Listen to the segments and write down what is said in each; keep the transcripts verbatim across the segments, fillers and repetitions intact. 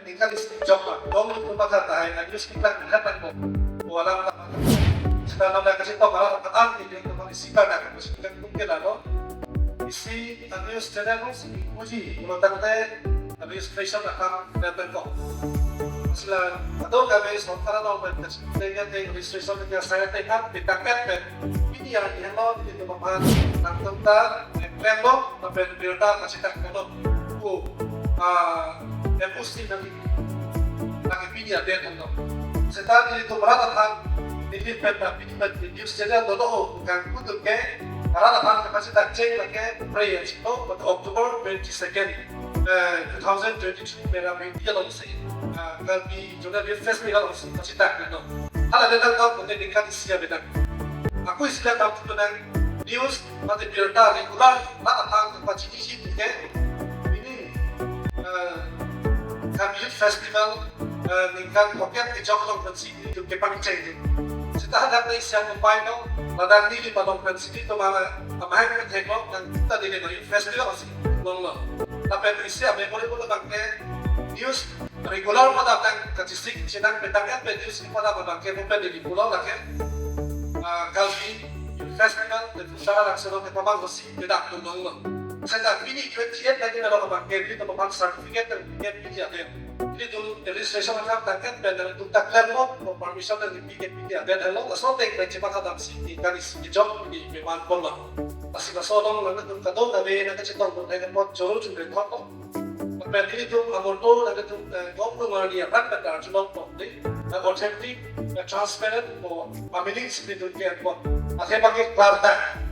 Ningkan isi jok ma, dong itu maka tahai na news kita melihat nangkok. Walang apa. Sekarang na kasi to malah apa an ini teman isi kan aku sih kan mungkin ano. Isi news channel si puji, kalau tangte registration akam dan nangkok. Sila atau kami sementara no main kasi dengan registration yang saya tekan di paket pen. Ini yang dia mau di tempat nang tempat nang lapen birta kachetak kono ko, ah, M O C nang, nang pini adet kono. Seta nelitum rat aphan, neli pen ta pini pen news channel dolo ho, kan kutuk ke, rat aphan kachetak cheng lake, prayer chito, pada October twenty-second, eh, two thousand twenty-three, mera media alongsi, ah, Karbi Zonal Youth Festival alongsi kachetak kono. Hala detang tau, neli ningkan isi avedang. Aku isi detang tu nang news, mate birta regular, na aphan pachini si ke. Ini, eh, Karbi Youth Festival, eh, ningkan pocket di jok along pensi ini tu kepangcheng tu. Seta hadak na isi ang mobile no, ladak neli palong pensi ini tu mala, amahang ketheklong, nang kita di lima youth festival si, long lo. Lapen isi ame boleh boleh bangke, news regular pada tang kachisik chenang petang et pe news pada pada ke bukan di pulau lake, ah, Karbi Youth Festival, di pusara langsung ke pamang besi, tidak tumang lo. Seta pini twenty-eight lagi na lo ke bangke di tempat certificate dan tiket pini ada. Jadi tu registration akam tangket pen dan tu tak klan lo, permission dan tiket pini ada dan lo, langsung tek pen cepat kadam si, di kali si jok di memang pon lo. Pasi langsung lo, langsung tu kadang kami nak cetong pun dengan pot joro jumpa pot lo. Lapen nelitum amorto nangtum, eh, gom nung arni aphan pen arjulong pon de, eh, authentic, eh, transparent po, pamiling si nelitum ke pon. Athe bangke klardak.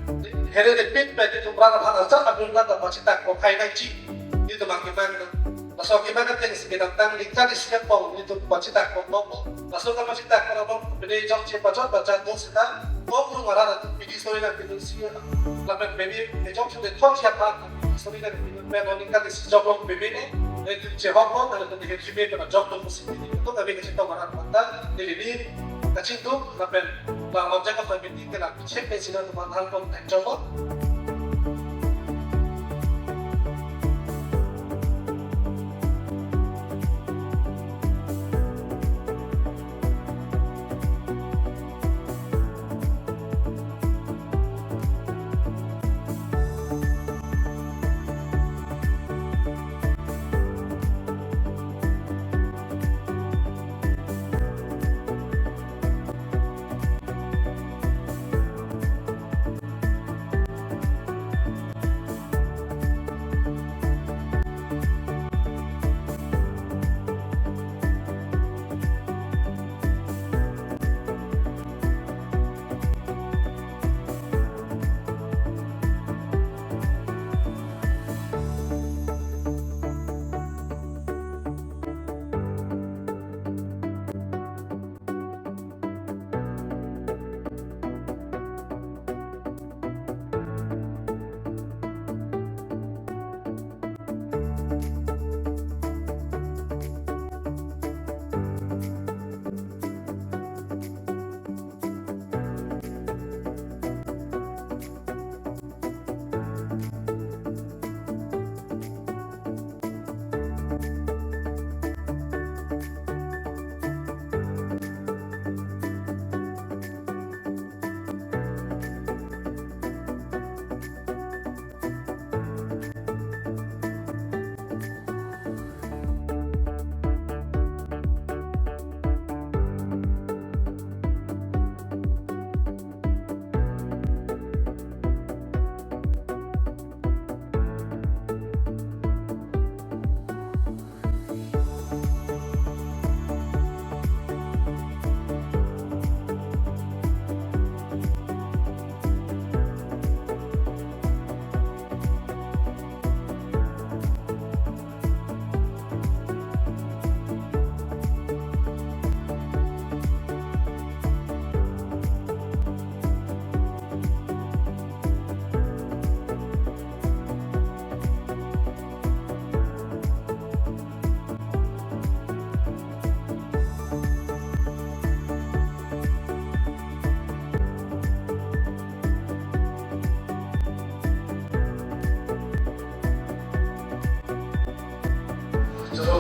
Here de pit pen nelitum rat aphan asal abun na ta pachetak po khai nangji. Nelitum akimang na. Laso akimang ateng si kedamtang ningkan isi apong nelitum pachetak po po. Laso ta pachetak po po. Pini jok che pachot pachat do seta. Gom nung arat pini story nangpidun si. Lapen pini ejok si de thok si aphan. Sorry, dari pinut pen oni kan isi jok long bebe ne, eh, tu chehok long, dari tu dihir si bebe na jok long si bebe. Tu kami kachetong arat mata, neli ni kachetong, lapen, bang object of meeting ke la, check ke sila tu manhal long, eh, jok long.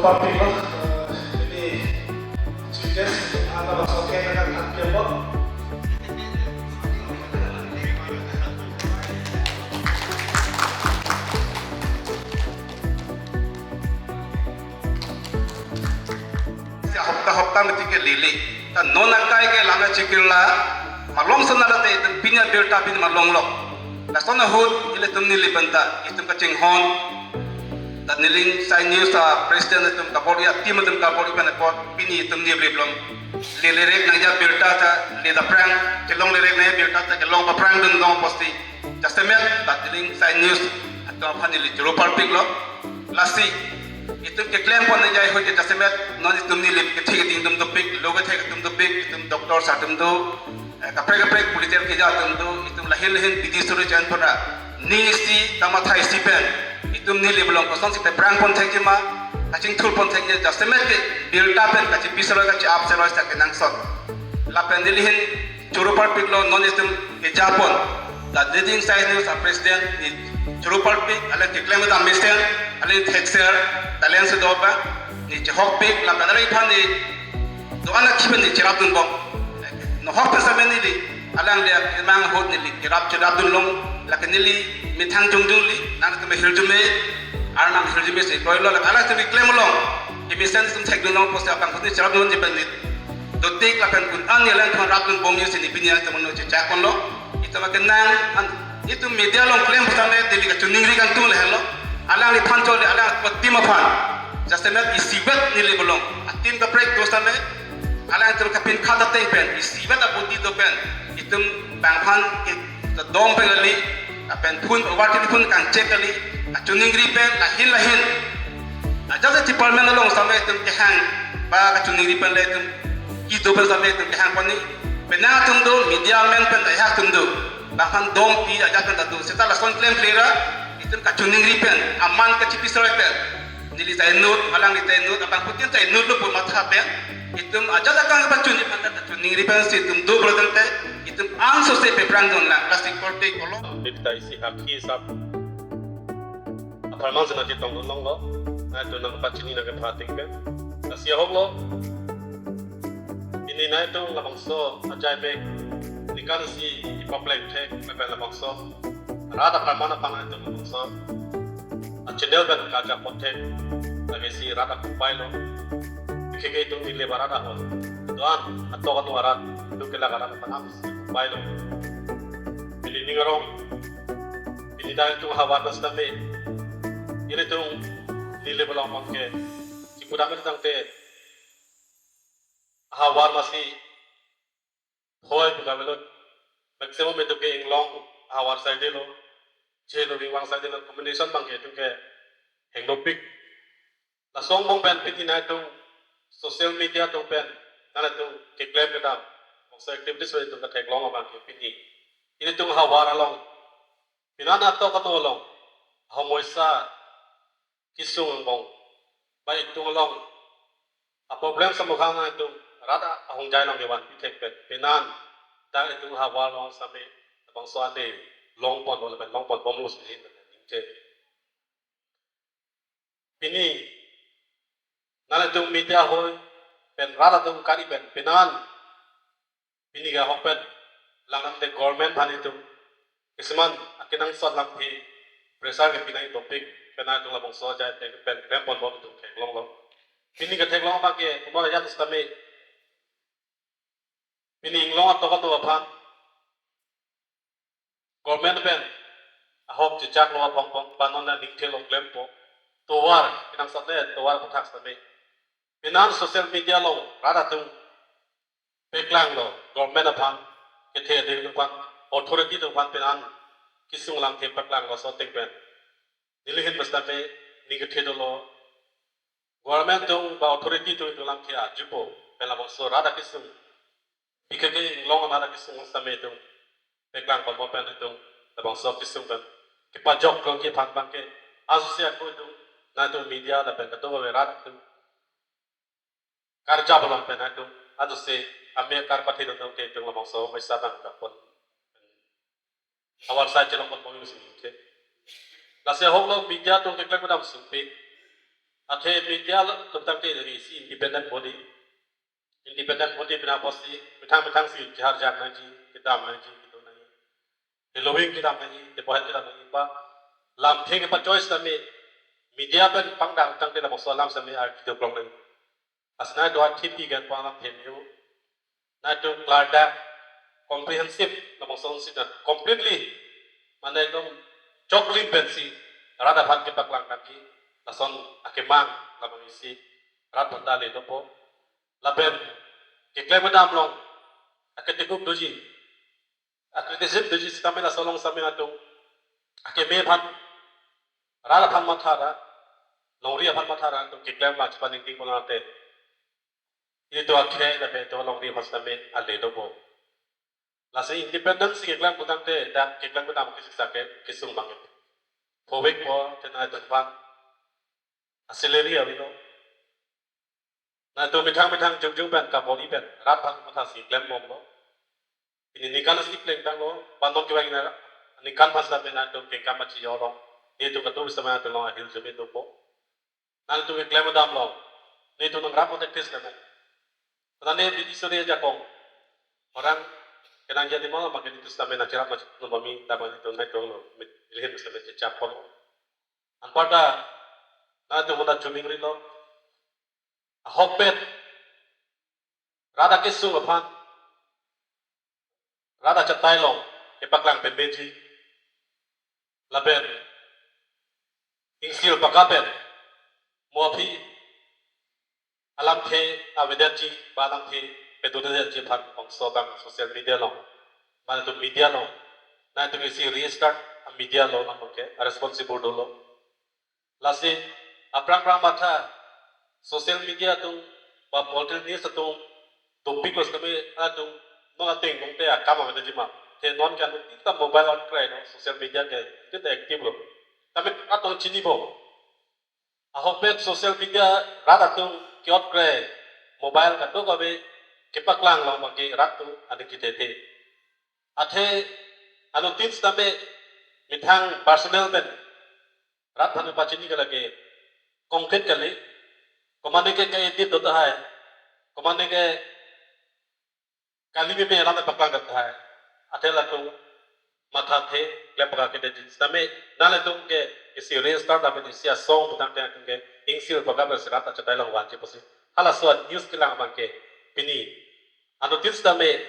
Public lo, eh, ini chief guest, anak bangso ke akan hadir po. Hopta hopta meeting ke lele. Ta non akai ke lana chikirla, malom sana late itum pini abirta pini malom lo. Lason ahut ilitum neli penta, itum kachinghon. Ta neli Sai News ta president itum kabor-i, team itum kabor-i pen apot pini itum neli belum. Lele rek nangji abirta ta leda prang, kelong lerek nangji abirta ta kelong aphrang dun dong posti. Jasemet ta neli Sai News atum aphan neli choro parpik lo. Lasi itum keklem pon nangji ahut ke jasemet non itum neli kethe keding atum dopik, lo kethe atum dopik, itum doctor atum do, eh, kaprek kaprek political keja atum do, itum lahin lahin bidi suri jan pon ra. Ni isi ta matha isi pen itum neli belong kosonsi te prang pon thekji ma, kachingthur pon thekji, jasemet ke birta pen kachipi seroi kachi-ap seroi sa kenangsot. Lapen neli hin choro parpik lo, non itum keja pon. Ta leading Sai News a-president neli choro parpik, alang keklem dam mesen, alang thekser, talent si do ba, neli chehokpik, lapen alang aphan neli do-an akhei pen neli cherap dun bom. Nohok pen same neli, alang le kemang ahut neli cherap cherap dun long, lake neli methang jongjong li, nangtum hirjume, arnam hirjume si kroi lo, lake alang tumi klem long, kemesen itum thek dun long posti abang ahut neli cherap dun neli pen neli dotik lapen kun an neli alang thon rap dun bom neli si neli pini atum no chechak pon lo. Itum akenang an, itum media along klem same neli kachiningri kangtung le helo. Alangliphan chole, alang team aphan. Jasemet isivet neli belong. A-team kaprek do same, alang itum kapin khada teng pen isivet abodi do pen itum bang aphan ke dong pen kali, lapen phone over telephone kangchek kali, kachiningri pen lahin lahin. Ajat department along same itum kehang, ba kachiningri pen le itum kedo pen same itum kehang pon ni. Penang atum do, media men pen daiha atum do. Bang aphan dongpi ajat pen ta do. Seta lason klemkle ra, itum kachiningri pen, aman kachipi seroi pen. Neli ta inut, alangli ta inut, abangphutin ta inut lo pu matha pen. Itum ajat akang pachun ni pen ta kachiningri pen si itum do berdan te, itum angsose peprang dun lang, plastic korte kolo. Bit ta isi hakhi sap. Apharman si nangchetong dun longlo, nangtum nangpachini nangkepha atheng pen. Lasi ahok lo. Pini nangtum labangso ajai mek ningkan isi ipapleng thek lapen labangso rat apharman aphan nangtum labangso a-channel pen kachak pon thek, lake isi rat akupai lo. Bikhe ke itum neli ba rat ahon, do-an atok anu arat itum kelak arat aphan isi akupai lo. Pini ning arong, pini nangtum havar bas tame, ilitum neli belong abang ke chipudam tangte havar masi hoi buka belot. Maximum itum ke inglong havar saidelo, chelo ringvang saidelo, combination abang ke itum ke hengdopik. Lason angbong pen pini nangtum social media atum pen nangtum keklem kedam, bangso activities pen itum ketheklong abang ke pini ilitum havar along, pini atok anu along, ahomoisa kesung angbong, ba itum along a-problem samukhang itum rat ahongjai along kevan pithek pen, pini ta itum havar along same bangso ane long pon bom lapen long pon bom lo si ningje. Pini nangtum media ahoi pen rat atum kari pen pini pini ke ahokpet lang tangte government aphan itum kisiman akenangsot lamthe pressure kepi nangji topic pen nangtum labangso ajai pen klem pon bom itum theklonglo. Pini ketheklong abang ke komat ajat sitame, pini inglong atok anu aphan government pen ahok chechak lo aphan pon panon na ningthe lo klempo. Tovar, kenangsot le tovar aputhak sitame, pini social media along rat atum paklanglo, government aphan, kethe ading atum aphan, authority atum aphan pini kesung lamthe paklanglo, laso ateng pen neli hin bas tame ning kethe dolo. Government atum ba authority atum itum lamthe ajupo pen labangso rat akesung, bikhe ke inglong amat akesung sitame itum paklang pon bom pen itum labangso akesung pen kepajok longji aphan abang ke, aso si ako itum nangtum media lapen kadokave rat atum karjap along pen nangtum aso si ame akar pathe dun tangte itum labangso mesa abang kapon havar sai chelong pon bom si ningje. Lasi ahok lo, media atum keklem kedam sungpi, Athe media lo tangte lagi isi independent body. Independent body pina apotsi methang methang si chehar jak nangji, kedam nangji, kedo nangji. Heloving kedam nangji, tepohet kedam nangji, ba lamthe kepachoice tame media pen pangdang tangte labangso alam sitame arki doklong nangji. Asina do athipi gan pa lamthe meo. Nangtum klardak comprehensive labangso sita completely mane ekdom choklim pensi rat aphan kepaklang nangji, lason akemang labang isi rat aphanta le dopo. Lapen keklem kedam along aketekup doji, a-criticism doji sitame laso along sitame nangtum akeme aphan, rat aphan matha ra, longri aphan matha ra nangtum keklem abang chepaningting ponlangte, ilitum akhei lapen ilitum alongri aphan sitame ale dopo. Lasi independence si keklem pu tangte dak keklem kedam kesiksak ke kesung abang ke phovekpo, te nangtum aphan a-salary avelo. Nangtum methang methang jongjong pen kabor-i pen rat aphan mathasi klembomlo. Pini ningkan isi plengtanglo, ba non kevang ningkan aphan sitame nangtum kengkam achi jolong. Nelitum kadokave sitame nangtum along ahirjume dopo. Nangtum keklem kedam along nelitum nangrap practice le mo. Karena ne bidi sore ajakong orang kenang jadi malam makin itu sitame nangcherap macam nonbami, tapi itu nangtum lo, mit-, ilhin sitame chechap pon. Anparta nangtum muna choming rilo. Ahokpet rat akesung aphan, rat achatai along kepaklang pembeji, lapen ingsil paka pen mo aphi alamthe avedetji, ba alamthe pedodetji aphan bangso abang social media along, mane nangtum media along nangtum isi restart a-media along nangtum ke a-responsible dolo. Lasi aphrang phrang matha social media atum ba political news atum topik lo sitame atum non ateng nongte akam avedetji ma. Te non ke anuttin ta mobile on krai lo, social media ke tin ta active lo. Tame atum chinibom. Ahokpet social media rat atum ke-on krai, mobile kadokave kepaklang along abang ke rat atum aning chethe. Athe anuttin sitame methang personal pen rat aphan pachini ke lake concrete kali, komatne ke ka-edit do tahai, komatne ke kali meme alam paklang do tahai. Athe latum mathathe, klem paklang kedet sitame, nanglitum ke isi restart lapen isi asong pu tangte nangtum ke ingsil paka pen si rat achatai along vanji pusi halaso a-news kelang abang ke pini anuttin sitame,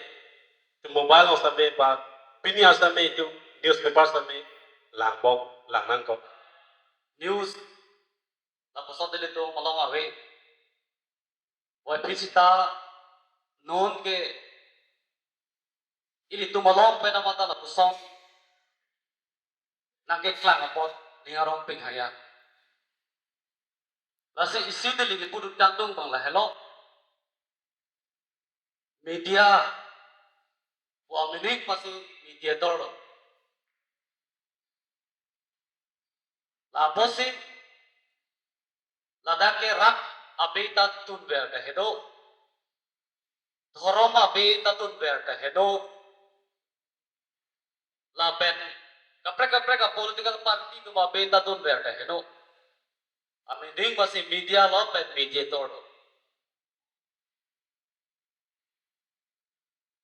itum mobile along sitame ba pini asitame itum newspaper sitame langbom, lang nangkok. News lapuson ilitum along ave. Wai phi sita non ke ilitum along pen amata lapuson nangkeklang apot ning arong ping haya. Lasi isi neli kepudun tangtung abang lahelo. Media pu a-meaning masi mediator lo. Lapusi ladak ke rat abe ta tunver ta hedo, dhorom abe ta tunver ta hedo, lapen kaprek kaprek a-political party atum abe ta tunver ta hedo. A-meaning masi media lo pen mediator lo.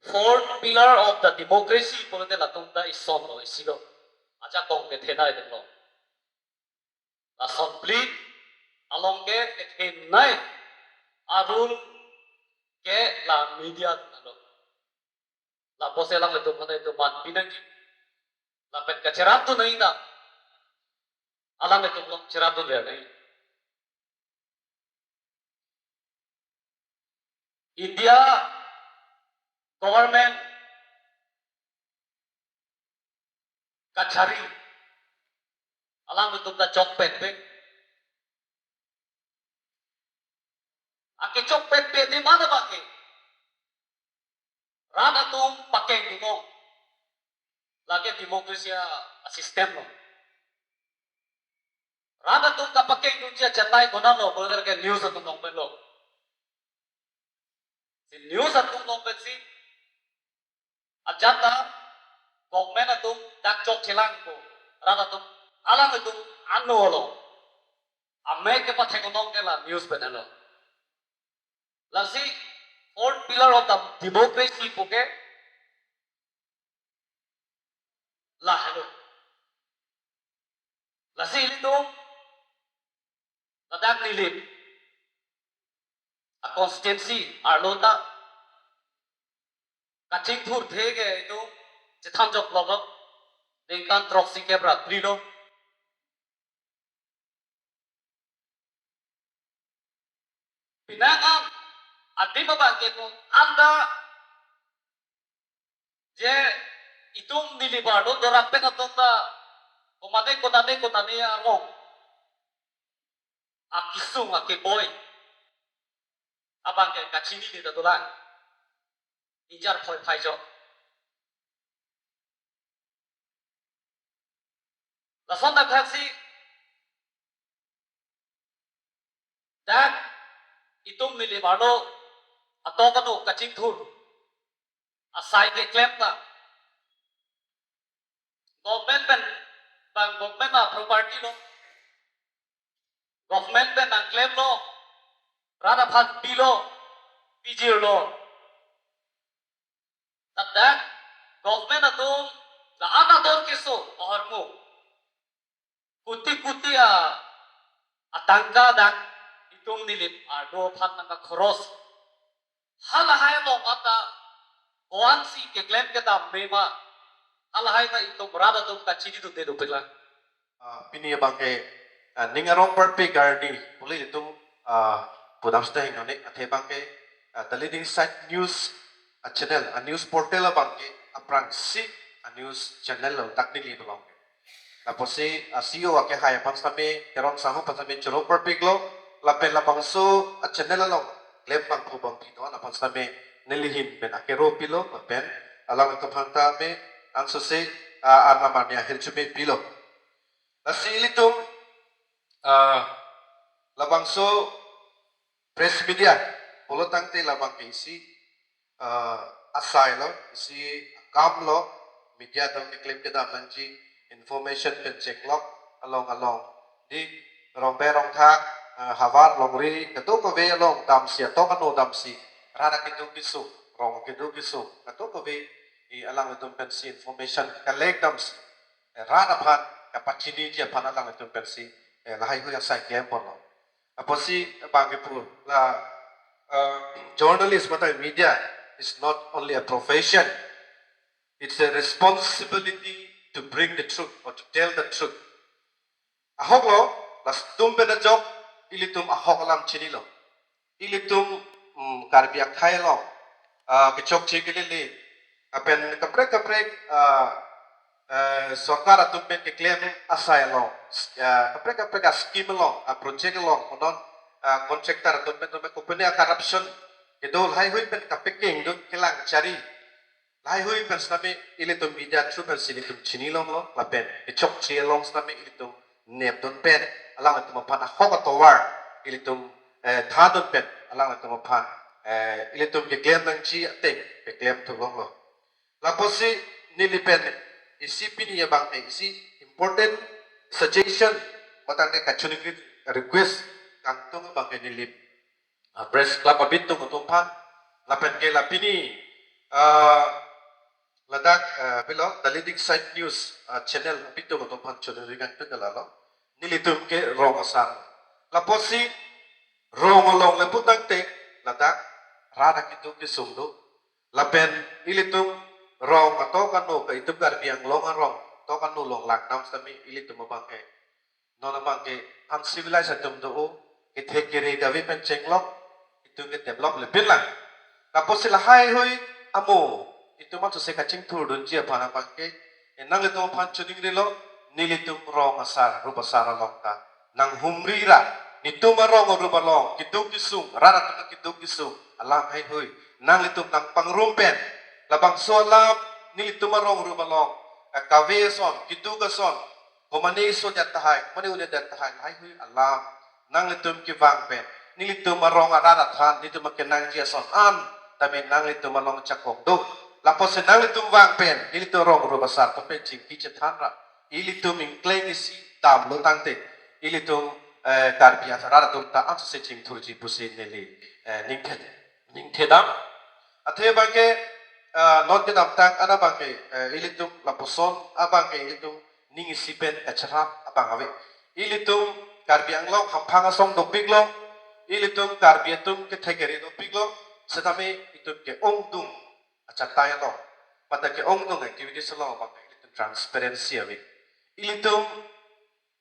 Fourth pillar of the democracy pulote latum ta ison lo, isi lo. Ajakong kethenei atum lo. Lason phli along ke kethenei a-rule ke la media lo. Lapusi alanglitum aphan itum man pinangji. Lapen kacherapdun nangji ta alanglitum along cherapdunver nangji. India government kachari alanglitum ta chokpet pek. Akechokpet pek di mana bagi? Rat atum pakeng dunong. Lake democracy a-system lo. Rat atum kapakeng dunji achatai konat lo, pulote ke news atum along pen lo. Si news atum along pensi ajat ta government atum dak chokchelang ko, rat atum alanglitum ano lo. Amek kepathek-onong ke la news pen helo. Lasi fourth pillar of the democracy pu ke la helo. Lasi ilitum ladak Nilip a constituency arlo ta kachingthurthe ke itum chethan joklo lo. Ningkan throksi kep ra phli lo. Penang an adim abang ke ko anda je itum Nilip arlo dorap pen atum ta komane konane konane arong akesung akeboi abang ke kachinine ta dolang. Injar phoi phai jo. Lason ta thaksi dak itum Nilip arlo atok ano kachingthur asai keklem ta government pen bang government a property lo. Government pen nangklemlo, rat aphan pilo, pijirlo. Ladak government atum la-an ador keso ahormu kuti kuti a atangka dak itum Nilip arlo aphan nangkakhoros. Halahai along ata ko-ansi keklem kedam mema. Halahai ta itum rat atum kachinidunde dopiklang. Ah, pini abang ke, ah, ning arong parpik arni puli itum, ah, pudam seta hingnone athe abang ke, ah, The Leading Side News, ah, channel, ah, news portal abang ke aphrangsi, ah, news channel lo dak Nilip along ke. Lapusi, ah, C E O akehai aphan sitame, Teron Sangho aphan sitame choro parpiklo, lapen labangso, ah, channel along klem bangphu bangphi do-an aphan sitame neli ahin pen akero pilo, lapen alanglitum aphan tame ansose, ah, arnam arni ahirjume pilo. Lasi ilitum, ah, labangso press media pulo tangte labang ke isi, ah, asai lo, isi akam lo, media atum keklem kedam nangji, information pen chenglok along along, di rongbe rongthak, ah, havar longri kadokave along damsi, atok ano damsi, rat akeduk kesung, rong akeduk kesung kadokave, i alanglitum pensi information collect damsi, eh, rat aphan kapachiniji aphan alanglitum pensi, eh, lahaihui asai klem ponlo. Apotsi abang ke pu la, eh, journalist mate media is not only a profession, it's a responsibility to bring the truth or to tell the truth. Ahok lo, latum pen ajok ilitum ahok alam chinilo. Ilitum, mm, Karbi akhei along, ah, kechokche kelele, lapen kaprek kaprek, ah, eh, sorkar atum pen keklem asai along, ah, kaprek kaprek a-scheme along, a-project along, konon, ah, contractor atum pen, atum pen company a-corruption kedo lahaihui pen kapekeng dun kelang chari. Lahaihui pen sitame ilitum media through pensi ilitum chinilonglo, lapen kechokche along sitame ilitum nepdun pen alanglitum aphan ahok atovar ilitum, eh, thandun pen alanglitum aphan, eh, ilitum keklem nangji ateng keklem thulonglo. Lapusi neli pen isi pini abang ke isi important suggestion mate ke kachiningri request kangtung abang ke neli, ah, press club abitung atum aphan, lapen ke la pini, ah, ladak, ah, pilo, The Leading Side News, ah, channel abitung atum aphan chiningri kangtung ke lalo. Nelitum ke rong asar. Lapusi rong along le pu tangte ladak rat akeduk kesung do. Lapen ilitum rong atok ano ka itum Karbi Anglong arong atok ano along langdam sitame ilitum abang ke non abang ke uncivilized atum do, kethe kere kave pen chenglok, itum ke develop le pinlang. Lapusi lahaihui amo itum ansose kachingthurdunji aphan abang ke, eh, nanglitum aphan chiningrilo, nelitum rong asar rup asar along ta nanghumri ra, netum arong arup along keduk kesung, rat atum keduk kesung alam haihui nanglitum nangpangrum pen, labangso alam nelitum arong arup along, eh, kave ason, keduk ason, komane iso det tahai, komane une det tahai, haihui alam nanglitum kevang pen, nelitum arong arat athan, nelitum akenangji ason an tame nanglitum along chakong do. Lapusi nanglitum vang pen, nelitum rong rup asar atum pen chingki chethan ra, ilitum ingkleng isi damlo tangte, ilitum eh, Karbi arat atum ta ansose chingthurji pusi neli, eh, ningthe, ningthe dam. Athe abangke, eh, non kedamtang an abangke, eh, ilitum lapuson abangke ilitum ning isi pen kacherap abang ave. Ilitum Karbi Anglong hamphang asong dopiklo, ilitum Karbi atum kethek kere dopiklo, setame itum ke-ongdung achatai lo, mate ke-ongdung activities lo abang ilitum transparency ave. Ilitum,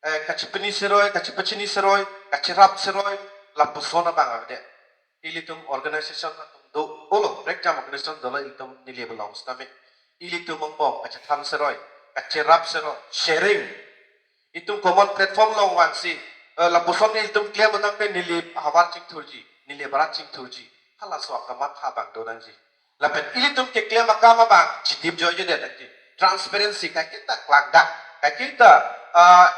eh, kachepini seroi, kachepachini seroi, kacherap seroi, lapuson abang avedet. Ilitum organization atum do, olo, prekjam organization dolo ilitum neli belong setame. Ilitum angbong kachethan seroi, kacherap seroi, sharing. Itum common platform along vangsi, eh, lapuson ilitum klem utang ke neli havar chingthurji, neli barat chingthurji. Halaso akamatha abang do nangji. Lapen ilitum keklem akam abang chitip joijedet nangji. Transparency kaiketa klangdak, kaiketa, ah,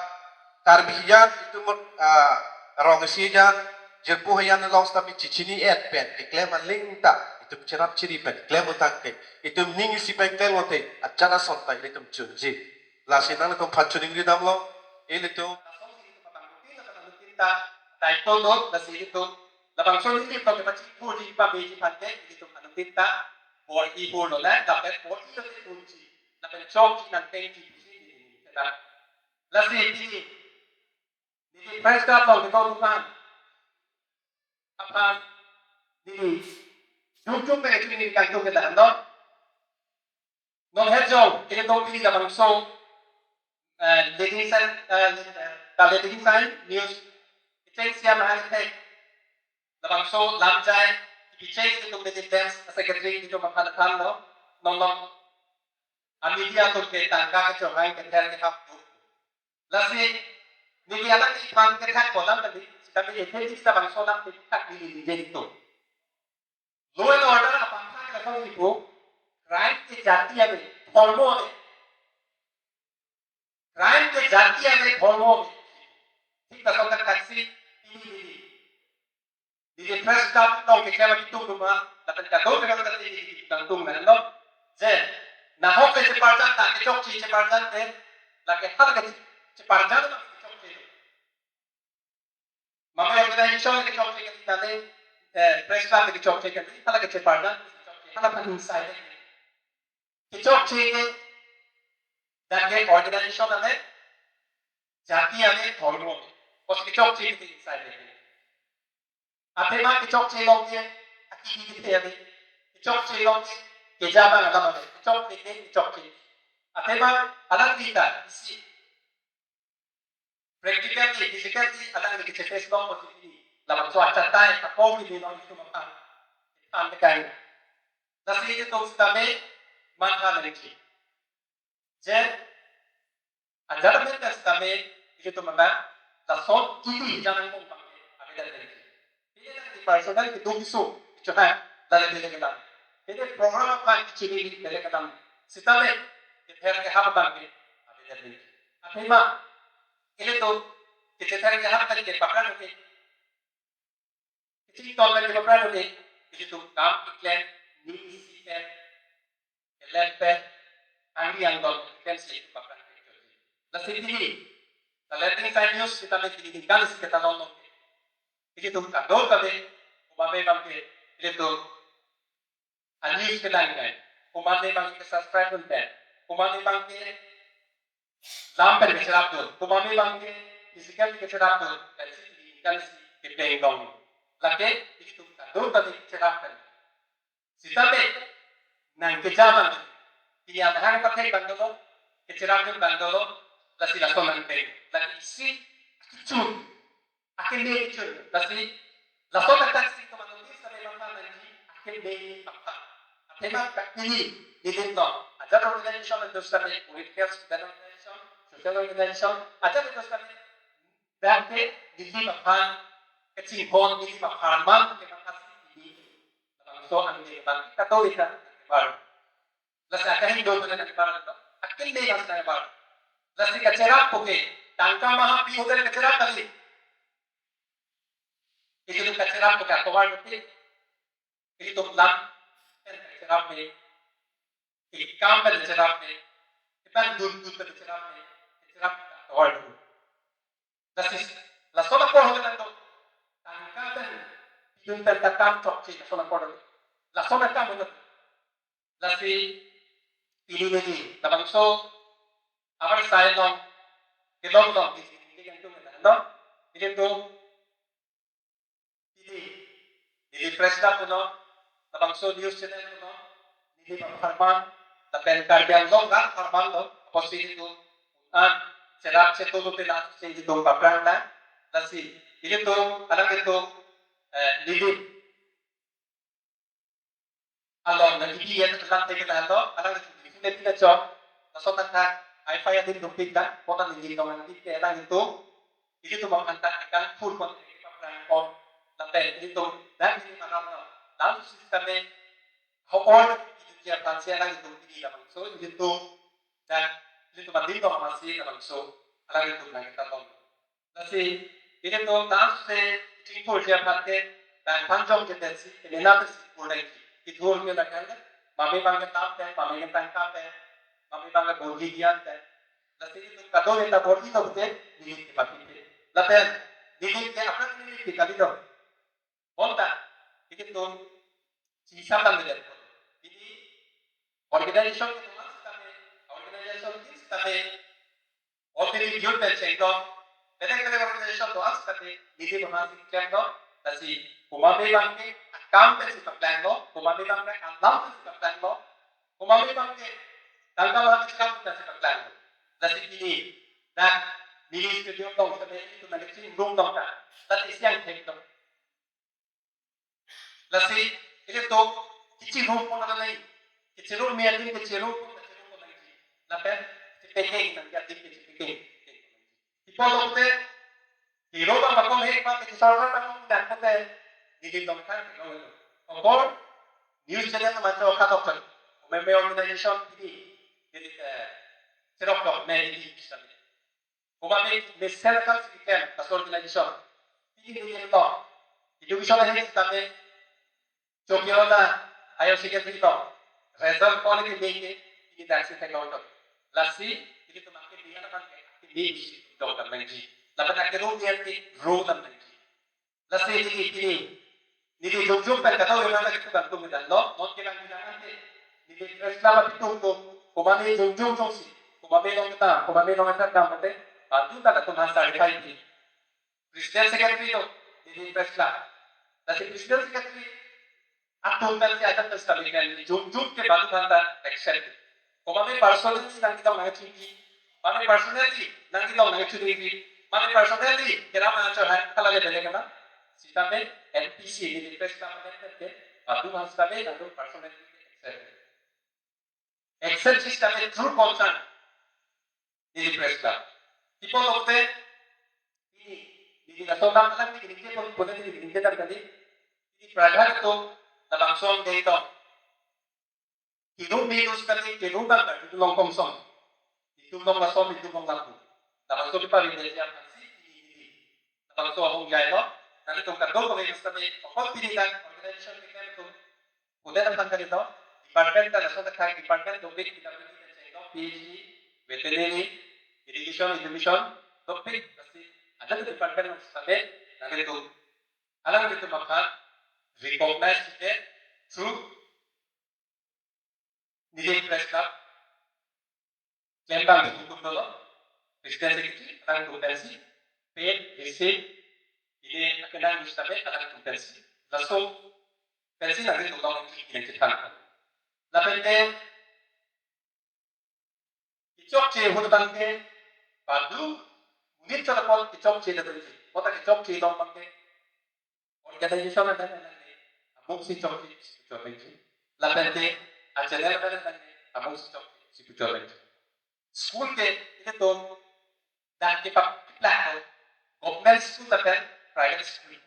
Karbi hijan itum, ah, rong isi hijan, jirpo hijan along setame chichini-et pen keklem aling ta itum cherap chiri pen klem utang ke, itum ning isi pen klem lote, ajat ason ta ilitum chunji. Lasi nanglitum aphan choningri damlo, ilitum. Lason si ilitum patang rutin, patang rutin ta, daito do, lasi ilitum. Labangso ilitum kepachingthurji pameji aphan ke, ilitum anuttin ta bor-i hurlo la, lapen bor-i lote hunji, lapen chokji nangtengji pusi ilitum. Lasi pini, neli press club along ketok atum aphan, neli jumjum pen choningri kangtung ke dah, no? Non het jong, ilitum pini labangso, eh, leading sign, eh, eh, the leading sign news, kecheng siam hang thek. Labangso lamjai, kecheng ilitum leading dance secretary ilitum aphan aphan lo, non non. A media atum ke tangka kechonghang kether kehap. Lasi, neli alangphan kethak polam tadi, sitame ethek labangso alam kethak neli neli jeng to. Law and order aphan thak lason ipo, crime ke jati ave, dhormo ave. Crime ke jati ave, dhormo ave. Thik lason thakthaksi, neli neli. Neli press club along keklem atum atum ma, lapen kadokave ta neli neli nangtung nanglo. Je, nahok le cheparjan ta kechokche cheparjan te, lake hala ke cheparjan ta kechokche. Mama organization kechokche kali tale, eh, press club kechokche kali, hala ke cheparjan, hala phan inside. Kechokche ke, dak ke organization ave, jati ave, dhormo ave. Bos kechokche ke inside. Athema kechokche along ke, aki ke ave. Kechokche along ke, keja abang alam ave. Kechokche ke, kechokche. Athema alang kita, isi. Practically, physically, alangli kechefacelong positively. Labangso achatai, akong ni long itu makan. Tan tekan. Lasi ilitum sitame, matha nangji. Je, ajat amen ta sitame, ilitum mana, lason ili janang mong pang, avedet nangji. Pini nangli personal keduk isu, ichu ha, lale pele kedam. Pini program aphan kechini pele kedam. Sitame, kether kehap abang ke, avedet nangji. Athema, ilitum, kether kehap pen kepakran ke, kechington pen kepakran ke, ilitum kam keklem, ning isi pen, keklem pen, angri angdon, keklem si ilitum pakran ke. Lasi pini, the leading sign news sitame pini ningkan isi ketalon lo. Ilitum kadokave, komat abang ke, ilitum, a news kelang kai. Komat abang ke subscribe dun pen. Komat abang ke lam pen kecherap dun. Komat abang ke physical kecherap dun. Kan si, kan si kepeng dong. Lake, ilitum kadokave cherap pen. Sitame, nangkeja abang. Pini amahang pathek abang dolo, kecherap dun abang dolo, lasi lason nangpeng. Lasi isi, kechun. Akeme kechun, lasi, lason thakthaksi komat isi sitame matha nangji, akeme matha. Athema ka pini, nelitum, ajat organization atum sitame, political student organization, social organization, ajat atum sitame, dak ke, nelitum aphan, kachinghon, nelitum aphan man, kematha si, nelitum. Labangso angdeng abang, kato ita, bar. Lasi akahingno pen nangpar to, akeme nangpar. Lasi kacherap puke, tangka mahapi hotel kacherap kali. Ilitum kacherap puke, atovar puke. Ilitum lam pen kacherap me. Ikam pen kacherap me. Ipan dun dun pen kacherap me. Kacherap atovar puke. Lasi Lason apor hole nangdo. Tangka pen, pidun pen ta kam chokche, lason apor hole. Lason akam hole. Lasi pini neli labangso avarsai along kelong along di sini yang tu no. Ini tu pini neli press club puno, labangso news channel puno, neli pharman lapen Karbi Anglong rat pharman lo, apotsi itu an cherap chetu tu pila sini tu paprang na. Lasi ini tu alang itu eh, neli along na ibi yan alam te kita along alang itu di pune pina chong. Lason tangka ai fai adin dum pik da, kota neli dong ang pik ke alang itu. Ini tu makan tak ikan pur pon ke paprang pon. Lapen ini tu dan ini makan no. Lalu sih kami hawor itu dia pansi alang itu ini labangso ini tu dan ini tu madin dong masih labangso alang itu na kita dong. Lasi ini tu dam se chingpur ji aphan ke dang panjong je pensi ini na pensi pur lagi. Ithur ke lakan mami bang ke tam pen, mami ke tangka pen, mami bang ke borhi dian pen. Lasi ini tu kado ini ta borhi lo te, neli ke papi pe. Lapen neli ke apran neli ke kali lo. Bonta ini tu sisa tan de. Ini organization ke tu mas kami, organization ke kami Already youth pen chengdok, beleg beleg organization do-an sitame neli bama si chengdok, lasi komat abang ke akam pensi paplanglo, komat abang ke alam pensi paplanglo, komat abang ke tangka bang ke chekam pensi paplanglo. Lasi pini, dak neli studio along sitame itu nangkachingrum dong ta, lasi siang thek dong. Lasi ini tu kachingrum pon nang nai. Kachingrum me adim kachingrum pon kachingrum pon nang. Lapen si peheng nang ya adim kachingrum. Ipo lote hero ba makom hek ba kachingrum ba makom dan pote neli dong kan lo. Okor news channel ma cho kha dok chan. Meme organization ini ini eh serok dok me ini bisa. Komat abang mesen akam si keklem, laso organization. Pini neli to. Education ahem sitame chokche lo na higher secondary to. Result quality leke, pini dak si theklong to. Lasi, pini tu makin dia na makin, pini si dong kan lagi. Lapen akhir rupiah di ru kan lagi. Lasi neli pini, neli jongjong pen kadokave aphan ta kipu kangtung dan lo, non kelang bilang ante. Neli press club apitum tum, komat jongjong jongsi, komat along ta, komat along ta dam ante, bantu ta latum han certify di. President secretary lo, neli press club. Lasi president secretary atum pensi ajat pensi kami kan jongjong ke bantu han ta accept. Komat personally nangketong nangchingki, komat personally nangketong nangchingki, komat personally keram nangchor han kala le bele kama. Sitame N P C neli press club pen ke, badu mas sitame nangdo personally accept. Accept sitame true concern neli press club. Ipo lote, ini, ini laso dam alam ini ke pon pon ini ke dam tadi. Ini pradhan itu labangso dei to. Kiru minus kali kiru bang kali itu long kong song. Itu long laso itu long lampu. Labangso di pari dei ya pasi ini ini. Labangso hong jai lo. Nanglitum kadokave sitame okon pini dan organization ke kan tu. Udah datang kali to. Department ta laso ta department topik kita beri kita cek to P H D, veterinary, irrigation, education, topik pasi ada tu department yang sitame nanglitum alanglitum aphan recognize ke through neli press club klem bang hukum dolo, president secretary, alangtum pensi, paid, receive, ini akenang sitame alangtum pensi. Laso pensi nanglitum long klik ini kita. Lapen ke kechokche ahut abang ke badu monit chot apot kechokche na tadi. Kota kechokche dong abang ke organization adan adan ke amung si chokche si chokche. Lapen ke a channel adan adan ke amung si chokche si chokche. School ke ilitum dak kepaplang government school lapen private school.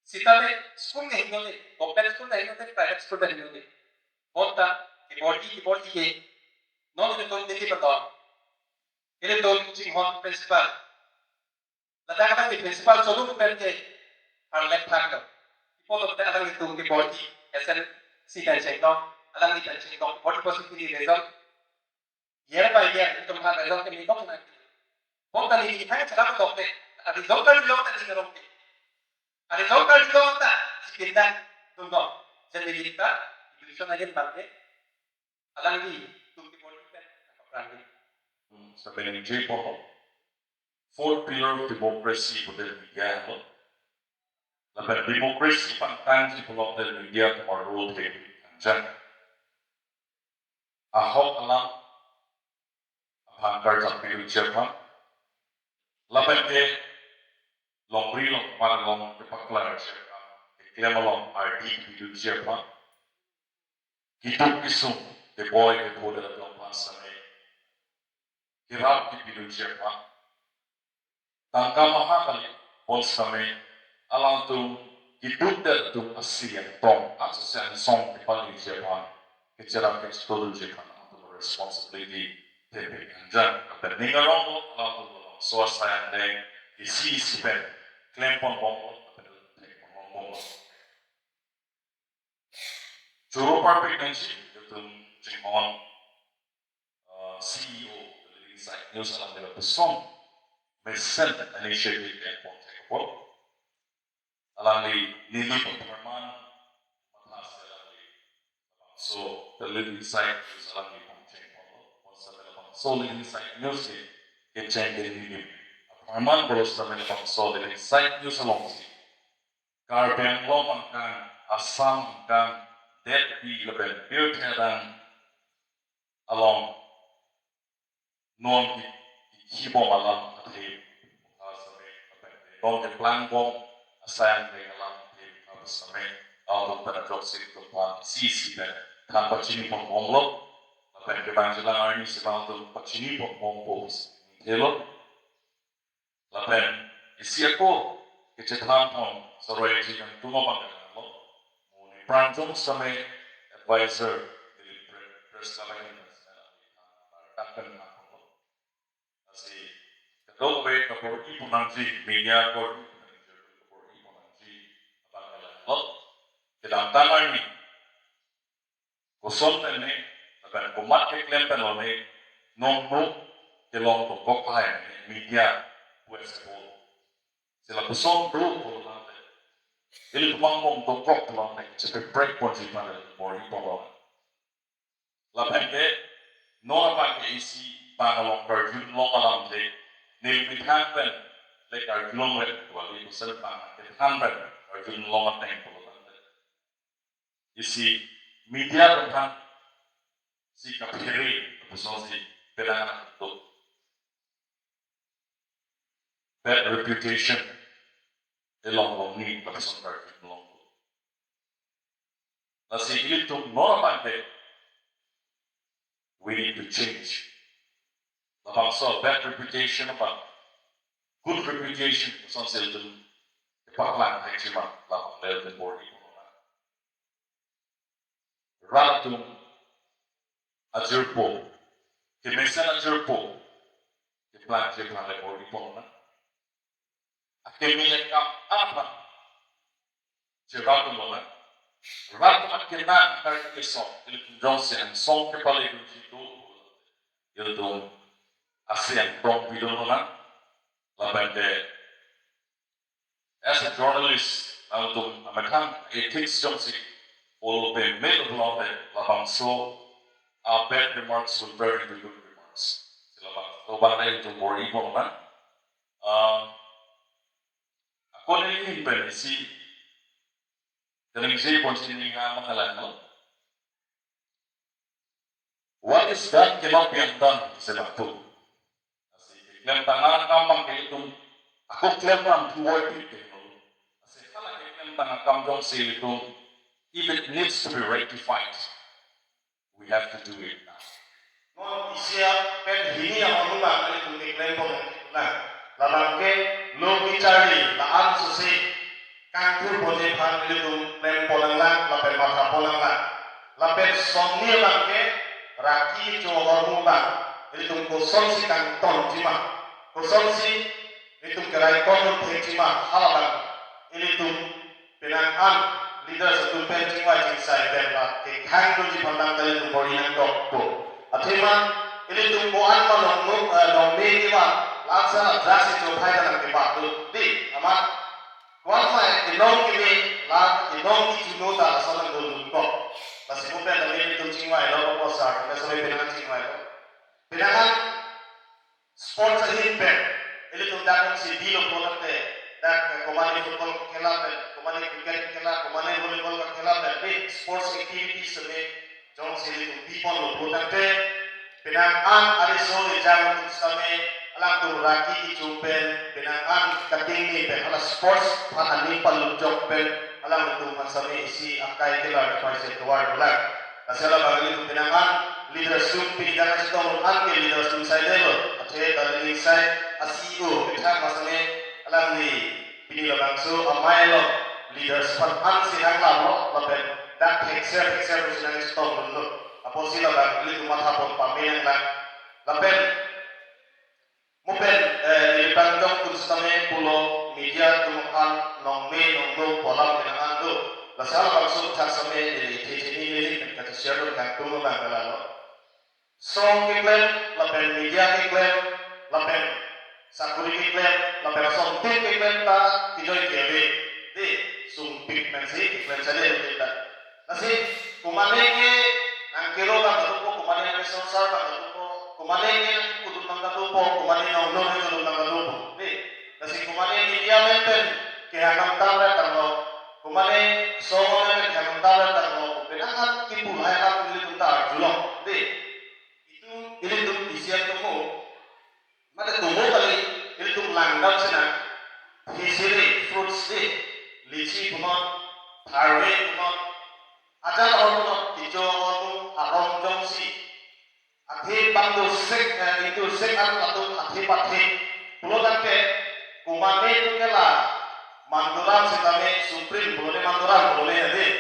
Sitame school ke hingno de, government school ke hingno de, private school ke hingno de. Bonta keborhi keborhi ke non ilitum neli beton. Ilitum chinghon principal. Ladak alang di principal cholu pen ke harlek thak lo. Ipo lote alanglitum keborhi S L C pen chengdok, alangli pen chengdok, borhi positive result. Year by year, itum ha result ke midok na. Bonta neli ithang chala ko dokte. Ari jongkar jilong ta di karong ke. Ari jongkar jilong ta si pinda tungko. Jadi kita, division agen bangke. Alangli tum ke politik kan, apa perang ini? Hmm, sampai ningjepo. Fourth pillar of democracy pulote media lo. Lapen democracy pangtangji pulote media atum arole thekthe anjan. Ahok alam aphan karjap pidunji aphan. Lapen ke longri longpat along kepaklarji aphan, keklem along ardi pidunji aphan. Keduk kesung, keboi kepho det atum aphan sitame kerap kepidunji aphan. Tangka maha kali, bonsitame alangtum keduk det atum asi angtong, angsong angsong kepaleji aphan, kecherap kechotdunji aphan alangtum responsibility thepik anjan. Lapen ning arong lo, alangtum labangso asai angdeng isi isi pen klempon bomlo, lapen thekpon bomlo. Choro parpik nangji, itum chinghon, uh, C E O, The Living Sight News alangli lapuson mesen initiative klempon thek apot. Alangli neli apharman mathasi alangli labangso The Living Sight News alangli pangchengponlo. Bonsitame labangso Living Sight News ke kecheng ke neli apharman pulo sitame labangso Living Sight News alongsi Karbi Anglong angkang, Assam angkang, detpi lapen pirthe adang along non ki, ki, kibom alam athe, ah, sitame, lapen non keplangbom asai angdeng alam athe, ah, sitame, alangtum pen ajoksi atum aphan isi isi pen than pachinipon bomlo, lapen kevangjilang arnisi alangtum pachinipon bompo pusi thelo. Lapen isi ako kechethanpon saroiji nangtum abang lo. Mo ne Pranjong Same advisor, Delhi Pre-, Press Club ahin dakan lo. Lasi kadokave kabor-ipon nangji, media kabor-ipon nangji, kabor-ipon nangji abang lo. Kedamtang arni koson pen ne, lapen komat keklem pen lo ne, nonno kelong dokok lahai ne, media pu asebo. Si lapuson do pulo tangte, ilitum angbong dokok pulo tangte, chepeprek ponji aphan kabor-ipon lo. Lapen ke, non abang ke isi bang along karjulong alamthe, neli methang pen le karjulong le, kali koson bang kethan pen karjulong ateng pulo tangte, isi media atum aphan si kaphere, lapuson si penang anak tuk. Bad reputation elong longni, lapuson karjulong. Lasi ilitum non abang ke, we need to change. Labangso bad reputation abang good reputation kosonsi ilitum kepaklang thekji ma, labang le ilitum bor-ipon nang. Rat atum ajirpo, kemesen ajirpo keplangji aphan le bor-ipon nang. Akeme akam aphan cherapdun lonang. Rat atum akenang kari keso, ilitum jongsi angsong kepaledunji do, ilitum asi angtong pidun lonang. Lapen ke, as a journalist, nangtum amethang ethics jongsi follow pame pulote, labangso a bad remarks will turn into good remarks. Si labangso abang le ilitum bor-ipon nang. Ah, ako neli ahin pen isi kaningje ponsi ning amat kalang lo. What is done cannot be undone, isi bangpo. Lasi keklem tang akam abang ke ilitum ako klem ram thu voi pi ke lo. Lasi hala keklem tang akam jongsi ilitum, if it needs to be rectified, we have to do it now. Non isi pen hini ahormu abang ilitum keklempon nang. Labang ke lo kecharli la-an sose kangthur ponji aphan ilitum klempon nanglang, lapen mathapon nanglang. Lapen sonni abang ke raki cho ahormu abang ilitum kosonsi kangtonji ma, kosonsi ilitum keraikom thekji ma, halabang ilitum penang an leaders atum pen chingvai chingsai pen la kekhang dunji aphan tangte ilitum bor-i nangkokpo. Athema ilitum ko-an ma nong, eh, nong me kevan Answer a drug si chophai ta nangkebat do. Dei, amat. Kwan sai inong kimi la inong ki chuno ta lason nangdodun ko. Lasi mo pen kami ilitum chingvailo ko sar, kami sore penang chingvailo. Penang sports ahin pen ilitum dak si dilo po tangte, dak, eh, komane football khela pen, komane cricket khela, komane volleyball khela pen, dei sports activities seme jongsi ilitum biponlo po tangte, penang an ariso ejang atum sitame, alangtum raki kechum pen, penang an kating ni pen, hala sports aphan aning palutjok pen, alangtum aphan sitame isi akai kelar paise tovar dolang. Lasi labang ilitum penang an leaders atum pini dak chetong an ke leaders atum saidelo. Athe Darjeeling side a C E O kethak ma sitame alangli pini labangso amei along leaders aphan an si nanglamlo lapen dak thekser thekser pusi nangchetongdunlo. Apotsi labang ilitum mathapon pame nanglang. Lapen mo pen, eh, neli pangjong atum sitame pulo media atum aphan nongme nongno pu alam penang an do. Lasi labangso thak sitame neli the the ni neli pen kacheshare dun kangtung abang kalalo. Song keklem, lapen media keklem, lapen sakuri keklem, lapen asong tin keklem ta kejoi keve. Dei, sungpik pensi keklem saja kita. Lasi, komane ke nangkelo abang kedopo, komane nangkesorsar abang kedopo, komane ke nangkudun abang kedopo, komane nongno nangkudun abang kedopo. Dei, lasi komane media men pen kehang nangtanglo, komane song men pen kehang nangtanglo, penang an kipu lahai an ilitum ta arjulong. Dei, itum ilitum isi atum mo, mate tomo kali, ilitum langdam sina, hisiri, fruits dei, lychee punon, tharve punon, ajat ahor punon, kecho ahor pu, arong jongsi athe bang dosek, eh, idosek an latum athe pathe pulo tangte, komane atum ke la Manduram sitame Supreme pulo ne, Manduram pulo ne dei.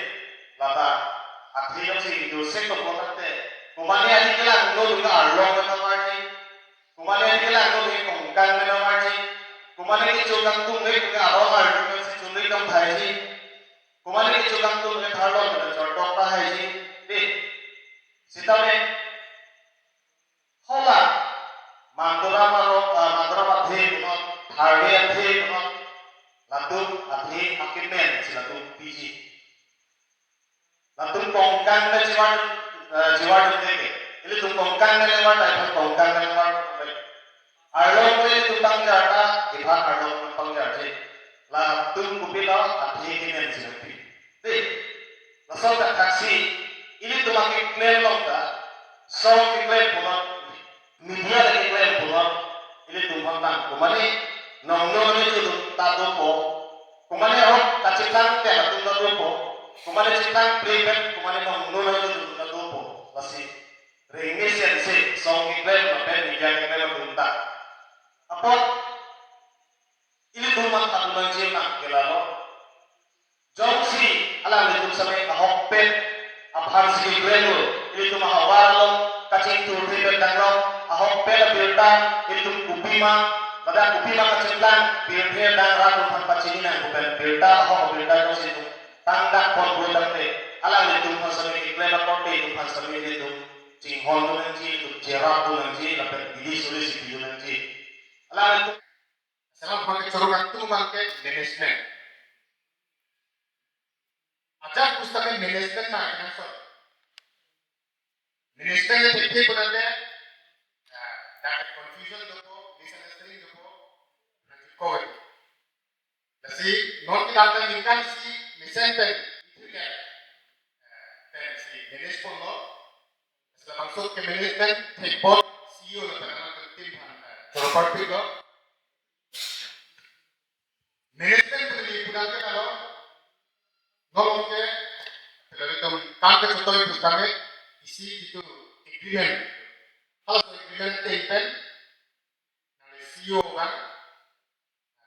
Lata athe jongsi idosek lo pulo tangte, komane adim ke langno atum ke arlong men amarji. Komane adim ke langno atum ke kongkang men amarji. Komane kecho kangtung le atum ke arong arlong men si chunri kangthaiji. Komane kecho kangtung le tharlong men chortok tahaiji. Dei. Sitame hala Manduram arong, ah, Manduram athe punon, tharve athe punon, latum athe akemen si latum piji. Latum kongkang le chivar, eh, chivardunde ke. Ilitum kongkang le chivar ta iphan kongkang le chivar. Arlong le ilitum pangjar ta iphan arlong pangjarji. Latum kopilo, athe kemen si latum pi. Dei, laso athak si ilitum akeklem along ta, song keklem punon, media le keklem punon, ilitum aphan tang, komane nongno nangchedun ta dopo, komane ahok kachethang ke atum ta dopo, komane chethang pre pen, komane nongno nangchedun ta dopo. Lasi rengmesen si song keklem lapen media keklem atum ta. Apot ilitum aphan tang nangji nangkelalo. Jongsi alanglitum sitame ahokpet aphan si klemlo, ilitum ahavar along kachingthurthe pen tanglo, ahokpet abirta ilitum kopima, ladak kopima kacheplang, pirthe dang rat atum aphan pachini nang pu pen birta, ahok abirta jongsi ilitum tangdak pon pulo tangte, alanglitum aphan sitame keklem akorte atum aphan sitame ilitum chinghon dun nangji, ilitum cherap dun nangji, lapen bidi suri si pidun nangji. Alanglitum Selam bang ke choro kangtung bang ke management. Ajat pusitame management ma kenangsot. Management le thekthe pu tangte, ah, dak confusion dopo, misunderstanding dopo, nanti koi. Lasi non kedamtang ningkan isi mesen pen, itu ya, eh, pen si manage ponlo. Lasi labangso ke management thekpon C E O lapen amat pen team aphan, eh, choro parpiklo. Management pu neli pudam ke kalau nolong ke, kalau itum kam kechotoi pusitame isi itu agreement. Halaso agreement ateng pen, nangli C E O abang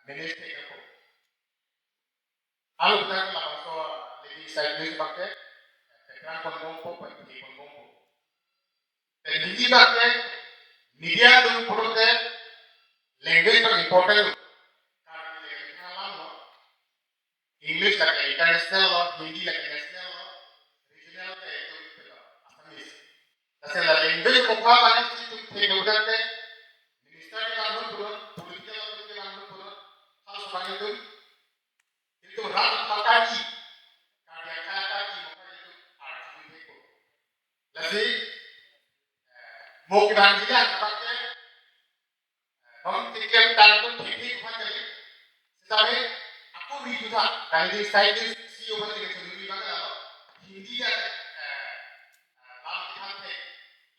manage thekpo. Halaso abang ke labangso lady side news abang ke, pekrang ponbompo, pati ponbompo. Pen hini abang ke media atum pulote language abang important lo. Karbi language alam lo. English lake international lo, Hindi lake national lo, regional ke itum pulo Assamese. Lasi la language mokha mane si itum thekdun tangte, minister kelang ahut pulo, Lasi, eh, mo kevangjilang abangke, eh, bang tiklem tangtung thekthek aphan kali. Sitame ako ri jutha, kali di side di C E O aphan tiklem chonuri abang lalo. Hindi ya, eh, eh, lam kethan thek,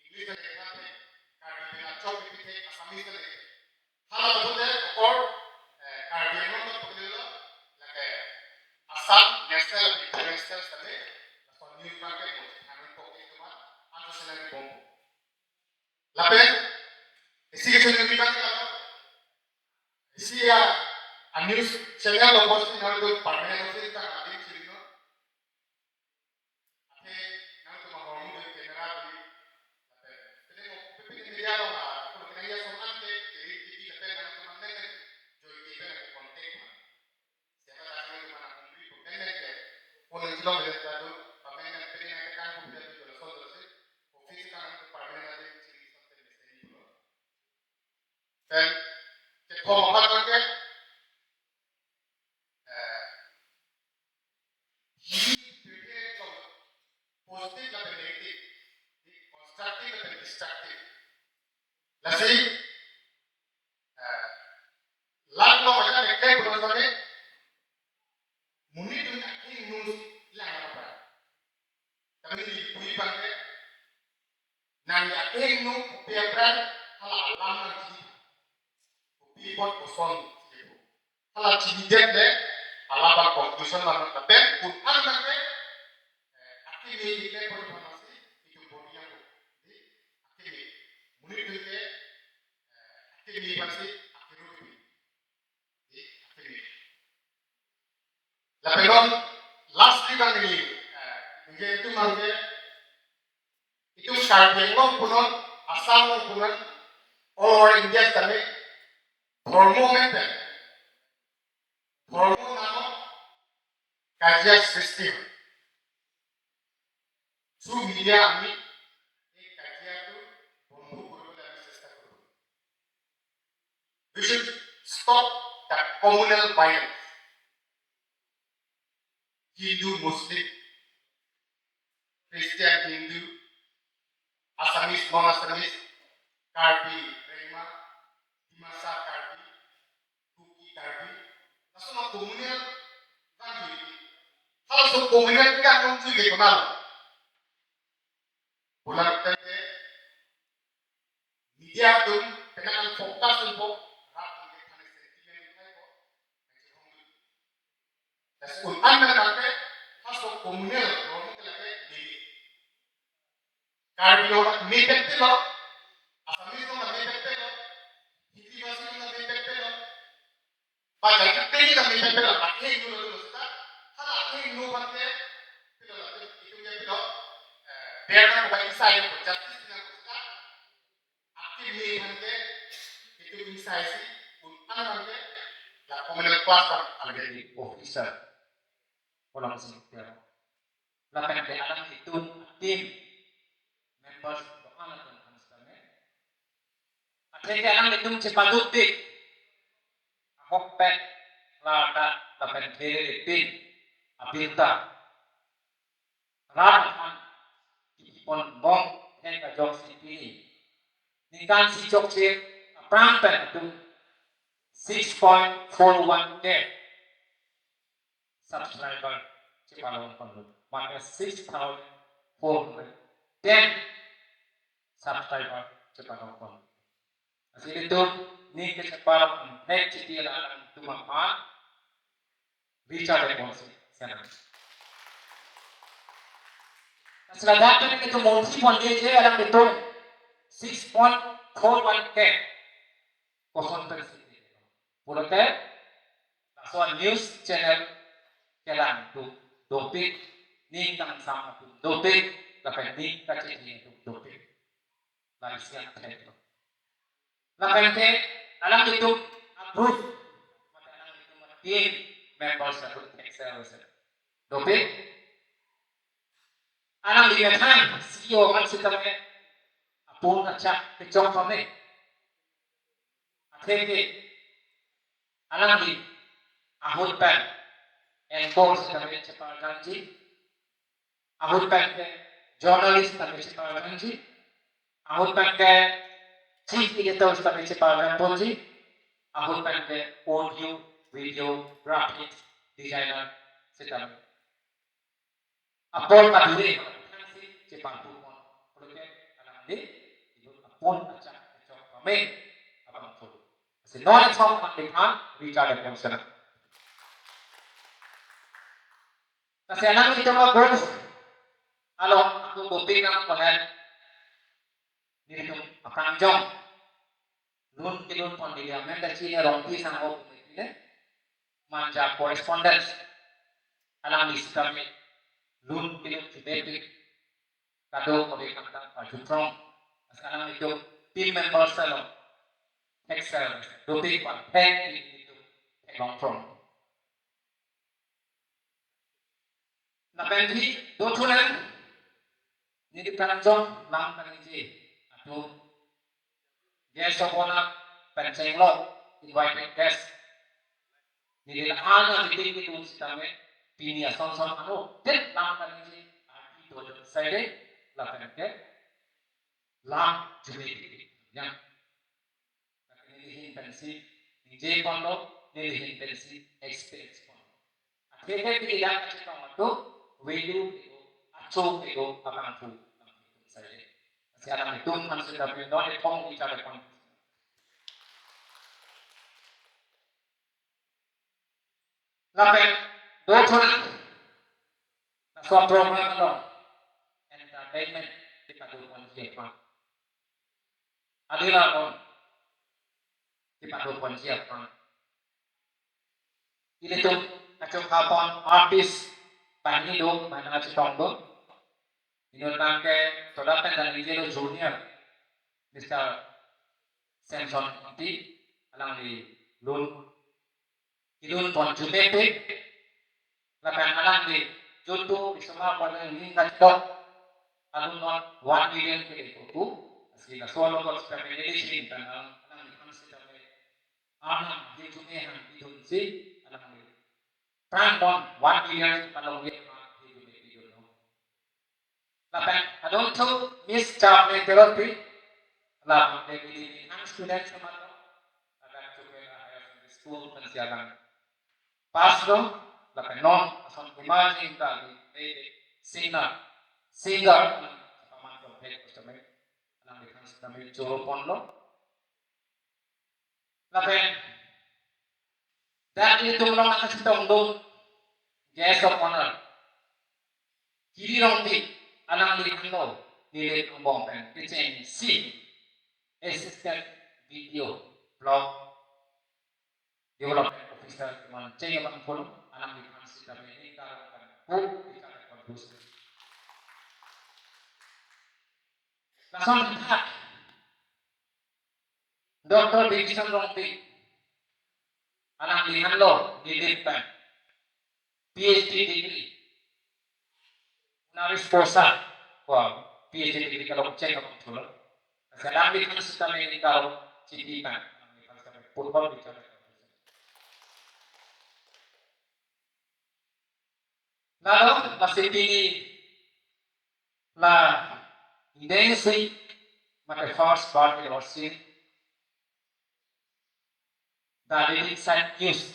English ya kethan thek, Karbi ya chok kethan thek, Assamese ya kethan thek. Hala lapu te okor, eh, Karbi Anglong dot poklo, lake Assam National and International sitame, laso news abangke mo chethang pok itu ma, anto senang di bombo. Lapen, isi kechonuri abangke lalo, isi ya, a news channel lo post in order to permanent office ta adim chirino. Athe nangtum ahormu do camera do. Lapen pini mo, pini media along, ah, ako kena ya som an ke, ke T V lapen nangtum an neng neng join ke pen contact ma. Siapa dah nangtum an humri ko neng neng ke. Ko nang chilong ya ta do, pamen nang pini nang tekan ko pini do lason do si. Office kan nangtum permanent adim chiri son ten mesen pulo. Pen, kethom aphan ke, eh, hi prepare from positive lapen negative, di constructive lapen destructive. Lasi, eh, lang lo aja neglect pulo tadi, monit atum akhing nu lang apa? Kami di pui pangke, nang ya akhing nu kopi apran, hala alam nang chini. Kopi apot koson chini. Hala chinidet le, hala abang conclusion lam lapen un an nang ke, eh, akimi le pon pon si, itum bor yang ko. Di, akimi, monit atum ke, eh, akimi pon si, akiru kipi. Di, akimi. Lapen non, lastly kan ini, eh, ini itum abangke, itum Karbi Anglong punon, Assam along punon, all over India sitame, dhormo men pen. Dhormo nanglo kajia sristi. Through media ami ei kajiato bondhu koribole ami chesta koribo. We should stop the communal violence. Hindu, Muslim, Christian, Hindu, Assamese, non-Assamese, Karbi, Rengma, Dimasa, Karbi, Kuki, Karbi. Laso ma communal vanjui. Halaso communal ke kan vanjui ke konat. Pulang ke media atum penang focus un po, rat ke thani sentiment un hai po. Laso un an nang ke, halaso communal problem ke lake neli. Karbi along mepet pilo, Assamese along mepet pilo, Hindi Basi along mepet pilo, ba jangkrik pegi along mepet pilo, akhing nu lo seta, hala akhing nu abangke, pilo la, itum ya pilo, eh, ber nang ba insai ko justice nang ko seta, akimi abangke, itum insai si, un an abangke, la communal class abang, already officer. Kolang sing pero. Lapen ke alanglitum team members do-an atum kami sitame. Athe ke alanglitum chepaduk dik. Ahokpet, larda, lapen therepin, abirta. Rat aphan kipon bom thek ajok si pini. Ningkan si chokche aphrang pen atum six point four one K subscriber chepalong pon. Mane six thousand four hundred ten subscriber chepalong pon. Lasi ilitum ning kachepalong nek chiti alanglitum aphan Richard Epon si, senang. Lasi ladak pen ilitum monsi pon je alanglitum six point four one K. Koson pen si. Pulote, laso news channel kelang atum dopik, ning kangsam atum dopik, lapen ning kachini atum dopik. Lari siang thek. Lapen ke alanglitum a-group, mate alanglitum a-team members atum excel se. Dopik. Alangli methang C E O man sitame apun achak kechok pame. Athe ke alangli ahut pen anchor sitame chepardamji. Ahut pen ke journalist tame cheparjangji, ahut pen ke chief editor tame cheparjangponji, ahut pen ke audio, video, graphics designer sitame apor kadure cheparpupon. Pulote alangli apor achak achok pame abangphu. Si non chok mak dikhan Richard Depon sena. Kasi alanglitum a group along ako dopik nangkok ahem, nelitum aphrang jong lun kelunpon, neli amen ta chini, Rongpi Sangho pu neli, Manja correspondent, alangli sitame lun kelun chubepik, kadokave kangtang pajuthrong. Alanglitum team members along excel dopik pon, thek nelitum theklongpon. Lapen phi dothulang, neli phrang jong lang kaningje atum, guest of honor pen chenglo, invited guest. Neli la-an abiting kitu sitame pini asonson ano det lang kaningje, arti dodon saide, lapen ke lang jumedi yang. Neli ahin pensi ningjeponlo, neli ahin pensi experience ponlo. Akhirnya kita kachetong atum, value ego, acho ego, abangphu, abangphu saja. Sekarang itu masih tapi no epong kita depan. Lapen dothulang, laso program along entertainment kepadoponji aphan, adila along kepadoponji aphan, ilitum kachokapon artist banghini do, mana chetong do. Inut abang ke toda pen dan ningje lo junior, Mister Samson Ingti, alangli lun kelunpon jumepik, lapen alangli jutpo, isoma pon ning kachedok, alun non one million kele pupu, asi laso along kot family sing tanang, alangli khan sitame arnam he jume han bidunsi, alangli pran non one million along ye ma he jume bidunlo. Lapen adon thu Miss Chapne Terotpi, lapen de bidi ni hang student sama lo, lapen Chopra Higher Secondary School pensi alang pass lo, lapen non ason emerging kali, de, de, singer, singer, paman from head customer, alangli khan sitame choro ponlo. Lapen dak ilitum along nangkachetong do guest of honor, Kiri Rongpi, alangli henlo nelitum angbong pen kechengsi Assistant B D O, Block Development Officer, keman cheng abangphu, alangli khan sitame ning karong kan pu di kata konfus. Lason tha Doctor Bibhishan Rongpi, alangli henlo nelitum pen P H D degree, honoris causa, wa P H D degree kalong cheng abangphulo. Sekarang di kan sitame ning karong chiti pen, alangli khan sitame puthot bicara. Lalo, masih tinggi la indeng si, mate first birthday or si, the living science news,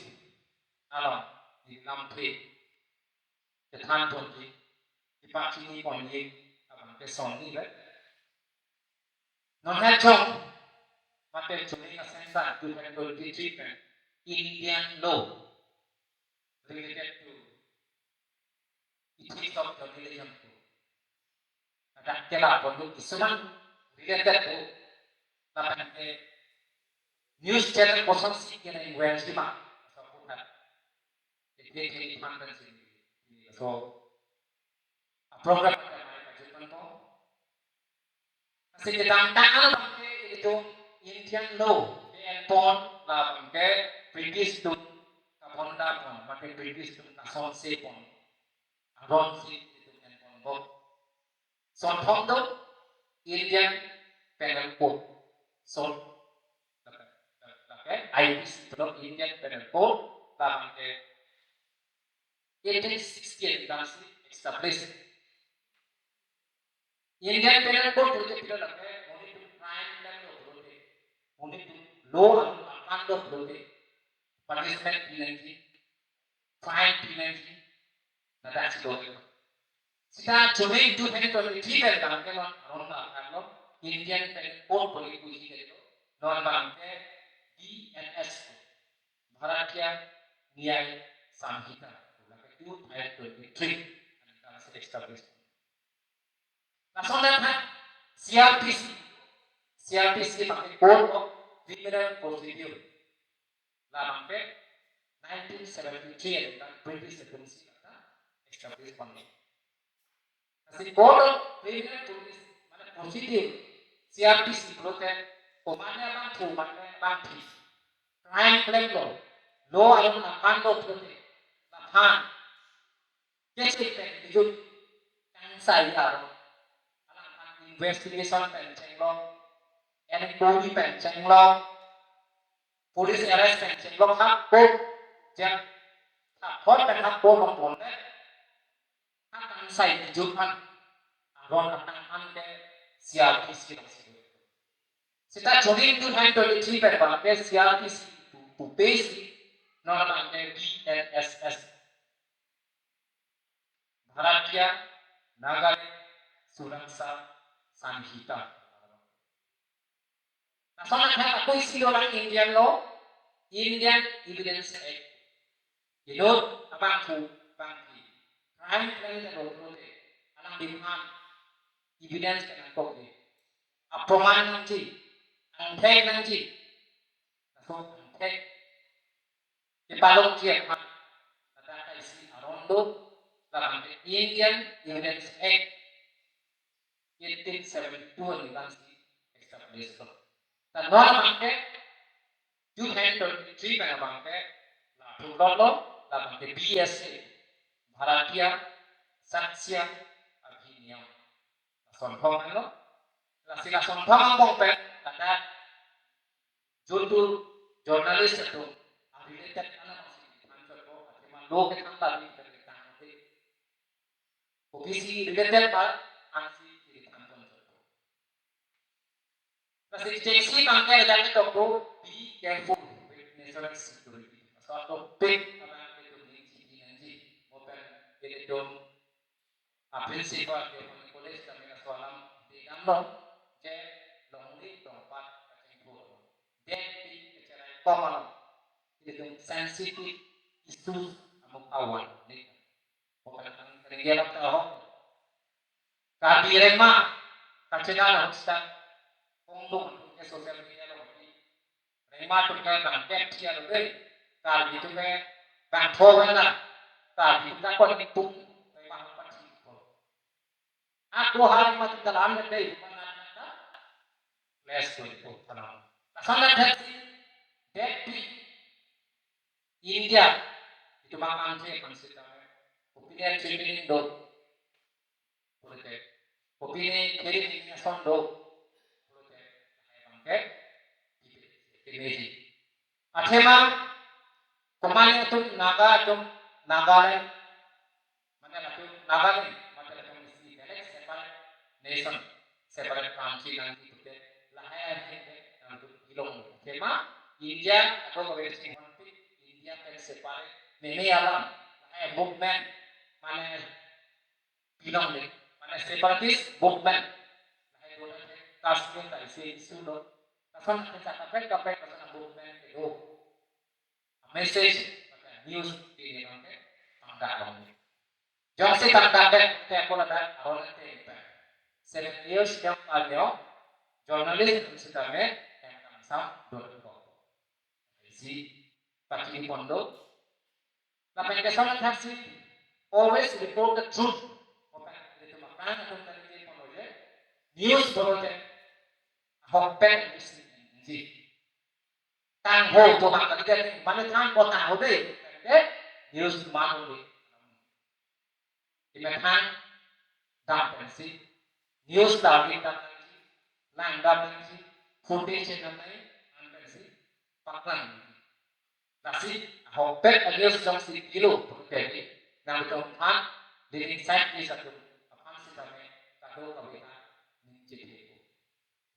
alo, di lamthe, kethan ponji, di pachini ponji, abang ke song ni, right? Non hechong, mate chuning asengsan two thousand twenty-three pen Indian law related to ethics of journalism to. Ada kela ponlo kisuman related to. Lapen ke news channel kosonsi kena inquiry ma. So, puthat. Ekde kini teman kan sini. So, program ada mai kajutan po. Kasi kedamtang abang ke ilitum Indian law ke-enpon, labang ke British atum kabonda pon, mate British atum kasonse pon, aron si ilitum enpon bom. Sonthom do Indian Penal Code. So, okay, I P C, Indian Penal Code, labang ke eighteen sixty-eight dam si establish. Indian Penal Code pulote pilo lake, monit atum crime klemlo pulote, monit atum law along apanglo pulote, punishment pi nangji, fine pi nangji, ladak si do. Seta joining two thousand twenty-three pen abangke non aron ta akan lo, Indian Penal Code pu puji ke lo, non abangke B N S, Bharatiya Nyaya Sanhita, lake two thousand twenty-three, and that's established. Lason athak C R P C, C R P C abangke Code of Criminal Procedure. La abangke nineteen seventy-three and British agency kata establish pon. Lasi Code of Criminal Police, mane procedure, C R P C pulote, komane abangphu mane abangpi crime klemlo, law along apanglo pulote, laphan kechek pen kejut kangsai aro. Alangphan investigation pen chenglok, enquiry pen chenglok, police arrest pen chenglok, hako jam hapon pen hako mampon le, ha kangsai kejut an aron atang an ke C R P C longsi. Seta joining two thousand twenty-three pen abangke C R P C pu, pu pupe si, non abangke B N S S, Bharatiya Nagaland Suraksha Sanhita. Lason athak ako isi dolang Indian law, Indian Evidence Act. Inut abangphu abangpi crime klemlo pulote, alangliphan evidence kenangkokji, aproman nangji, angthek nangji, laso angthek kepalongji aphan ladak isi aron do, labangke Indian Evidence Act eighteen seventy-two aningkan si establish lo. Ta non abangke two thousand twenty-three pen abangke lapu lotlo, labangke B S A, Bharatiya Sakshya Adhiniyam. Lason thom lo. Lasi lason thom angbong pen ladak juttu journalist atum a-related anam si than chotpo, athema law kethang labi pen ketang ate, O B C related pa ansi than chotpo. Lasi cheksi abangke ladak ketok do, be careful with national security. So atopik abangke itum ning chini nangji. Mo pen itum a-principal ke College tame laso alam didamlo, je longle longpat kachingthur, detpi kacherai kok alam, itum sensitive issues amuk awan ni. Mo pen ang ringgit ta ho. Karbi rengma kachedal ahut seta kongdung atum ke social media along pi. Rengma atum ke bang kep thia lo be. Karbi atum ke bang tho wena. Karbi atum ta kon ni pung rengma atum pathi ko. Ako ha rengma atum dalam ke dei mana ta. Less ko ko kana. Lason athak si detpi India itum angkangthe aphan sitame opinion changing do. Pulote, opinion changing ason do. Pulote, lahai abangke imeji. Athema, komane atum Naga atum, Nagaland, mane latum Nagaland, mane latum isi belek separate nation, separate country nangji pulote, lahai ahin ke nangtum ilong. Athema, India atum kave si honpi, India pen separate meme alam, lahai movement, mane pilongle, mane separatist movement. Lahai do lake Kashmir ta isi issue lo. Lason ke kaprek kaprek lason movement kedo. Message, mane news pini abangke pangdak longle. Jongsi pangdak det te ako ladak aron te impact. Seven years yang panyo journalist sitame yang kangsam dot com. Isi pachini pon do. Lapen keson athak si always report the truth. Open itu makan atau tadi dia pon aja. News pon aja. Ahok pen isi. Tangho to bang kali kan mane than ko tangho de. Ke news man de. Imethang dam pensi news ta ri dam nangji, lang dam nangji, footage dam nangji, an pensi paklang nangji. Lasi ahokpet a-news jongsi pilo pute nangtum aphan, leading scientist atum aphan sitame kado kave ta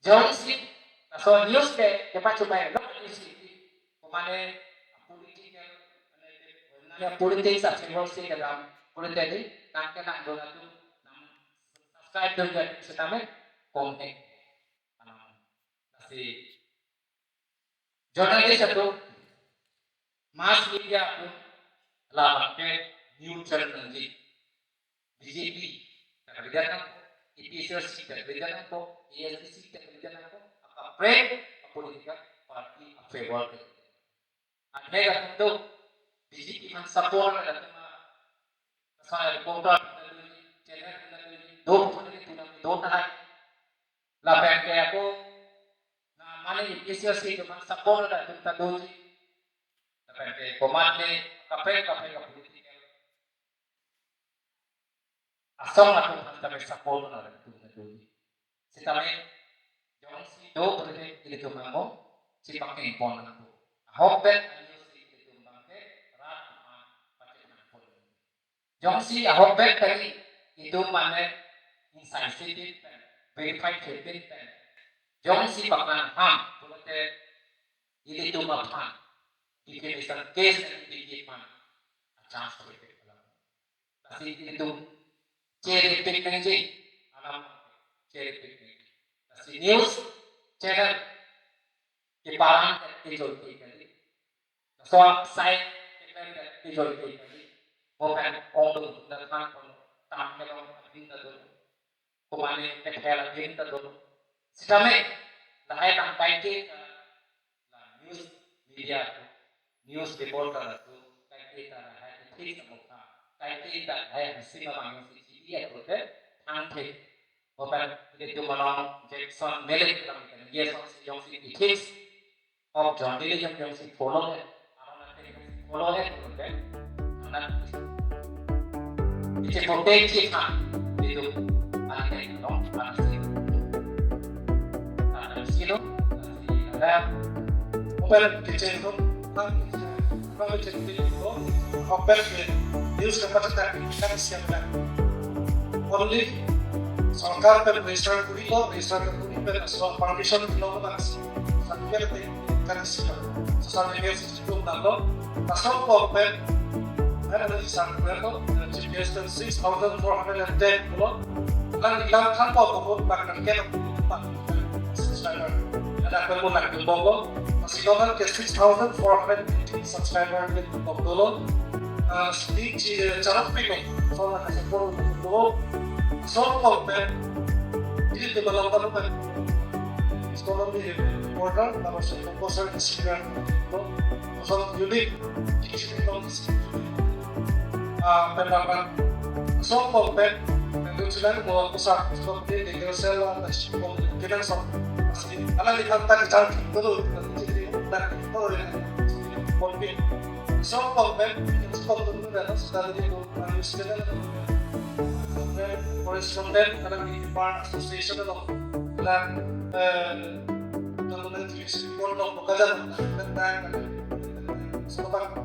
Jongsi laso news ke kepachumai lo news ke, komane political, mane politics a favour si kedam politics nangkenangdun atum nang subscribe dunde setame kong he. Lasi journalist atum, mass media atum labangke neutral nangji. B J P ta kalidet nangpo, A P H L C ta kalidet nangpo, A S D C ta kalidet nangpo, akaprek a political party a favour ke. Anhe atum do B J P aphan support atum, sa reporter, channel, do pun ke punam do tahai. Lapen ke ako na mane A P H L C atum aphan support atum ta doji. Lapen ke komatne kaprek kaprek a political asong atum aphan tame support na atum ta doji. Setame jongsi do pute ilitum angbong chepakeng pon nangpo. Ahokpet ansi ilitum abangke rat aphan pacheknang pon. Jongsi ahokpet kali itum mane insensitive pen, verified fake pen, jongsi paklang ham pulote ilitum aphan defamation case nangpiji aphan a chance pute. Lasi itum cherry pick nangji, alam cherry pick nangji. Lasi news channel keparan ke kejor ke kali. Laso asai keklem ke kejor ke kali. Mo pen ongdung na than kono tam kelong adin ta do. Komane kephel adin ta do. Setame lahai tang kaike ta la news media, news reporter atum kaike ta lahai ethics amokha, kaike ta lahai asima bang jongsi chibi atum ke thang thek. Mo pen ilitum along Jackson Malik lam ikan, yes, jongsi ethics of journalism jongsi follow he, aron ate jongsi follow he, okay? Anak iche protect ji tha, itum anak along, anak si, anak si lo, anak si ada. Mo pen kitchen room, kan, kan kitchen room, open ke, news ke pachak tak, kan siap kan. Only sorkar pen register kuri lo, register kuri pen asal permission lo, kan si, certificate kan si, asal certificate si cukup nanglo, asal ko pen, ada di circular lo, G P S pen six thousand four hundred and ten lo, kan ilang kan ko ko bahkan ke subscriber. Ada akun mo nangkembong lo. Masih lo kan ke six thousand four hundred eighty subscriber nangkembong lo. Ah, sedikit, eh, charap pik lo. So, nang kasih pun lo. So, kok pen. Jadi, itu kalau kamu kan. Sekolah di order, kalau saya komposer di sini lo. So, unique. Ah, pendapat sokok pen, nangkechinang bahwa pusat seperti di Kalsel, dan sokok kita sok. Pasti, ala di kanta kecang dulu, nanti jadi, dan itu ya, mungkin. Sokok pen, sokok dulu dan sudah di itu, harus kita, correspondent, karena di Bar Association itu, dan, eh, kalau nanti report lo, bukan, dan, dan, seperti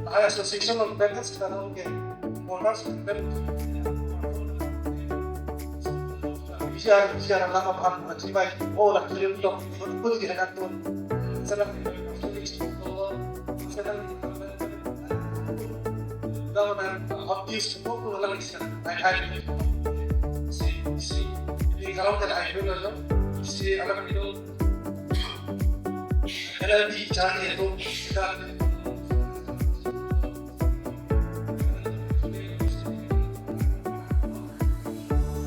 Lahai Association of Parents kadang ke, owners of parents. Biar, biar lama paham, nanti baik. Oh, lah, kirim dong, pun dia akan tuh. Sedang, sedang, dalam hot news, kok, lagi sedang, hai, hai, si, si, ini kalau kita, hai, dulu, si, anak itu, L L B chan itu kita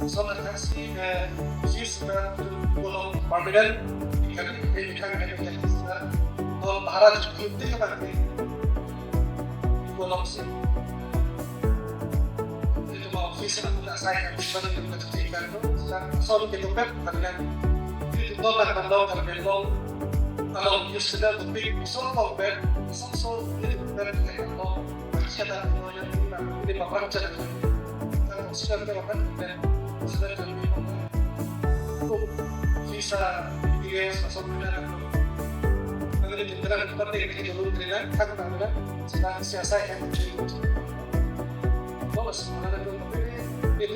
so na taxi, eh, sis na kolom permanent, kan, eh, kan, eh, kan, kalau bahara cukup tinggi kan, kolom si. Itu mau office na kita saya kan, kita itu kita cuci kan, so kita pet kan, itu tolak kan, kan, kalau use kita lebih so mau pet, so, so, itu pet kan, kalau kita yang ini papan cek kan, sudah kita kan, sudah kita visa, D B S, masuk ke dalam. Kalau di dalam tempat ini kita dulu kita kan, kan, sudah selesai kan. Bos, mana tu? Itu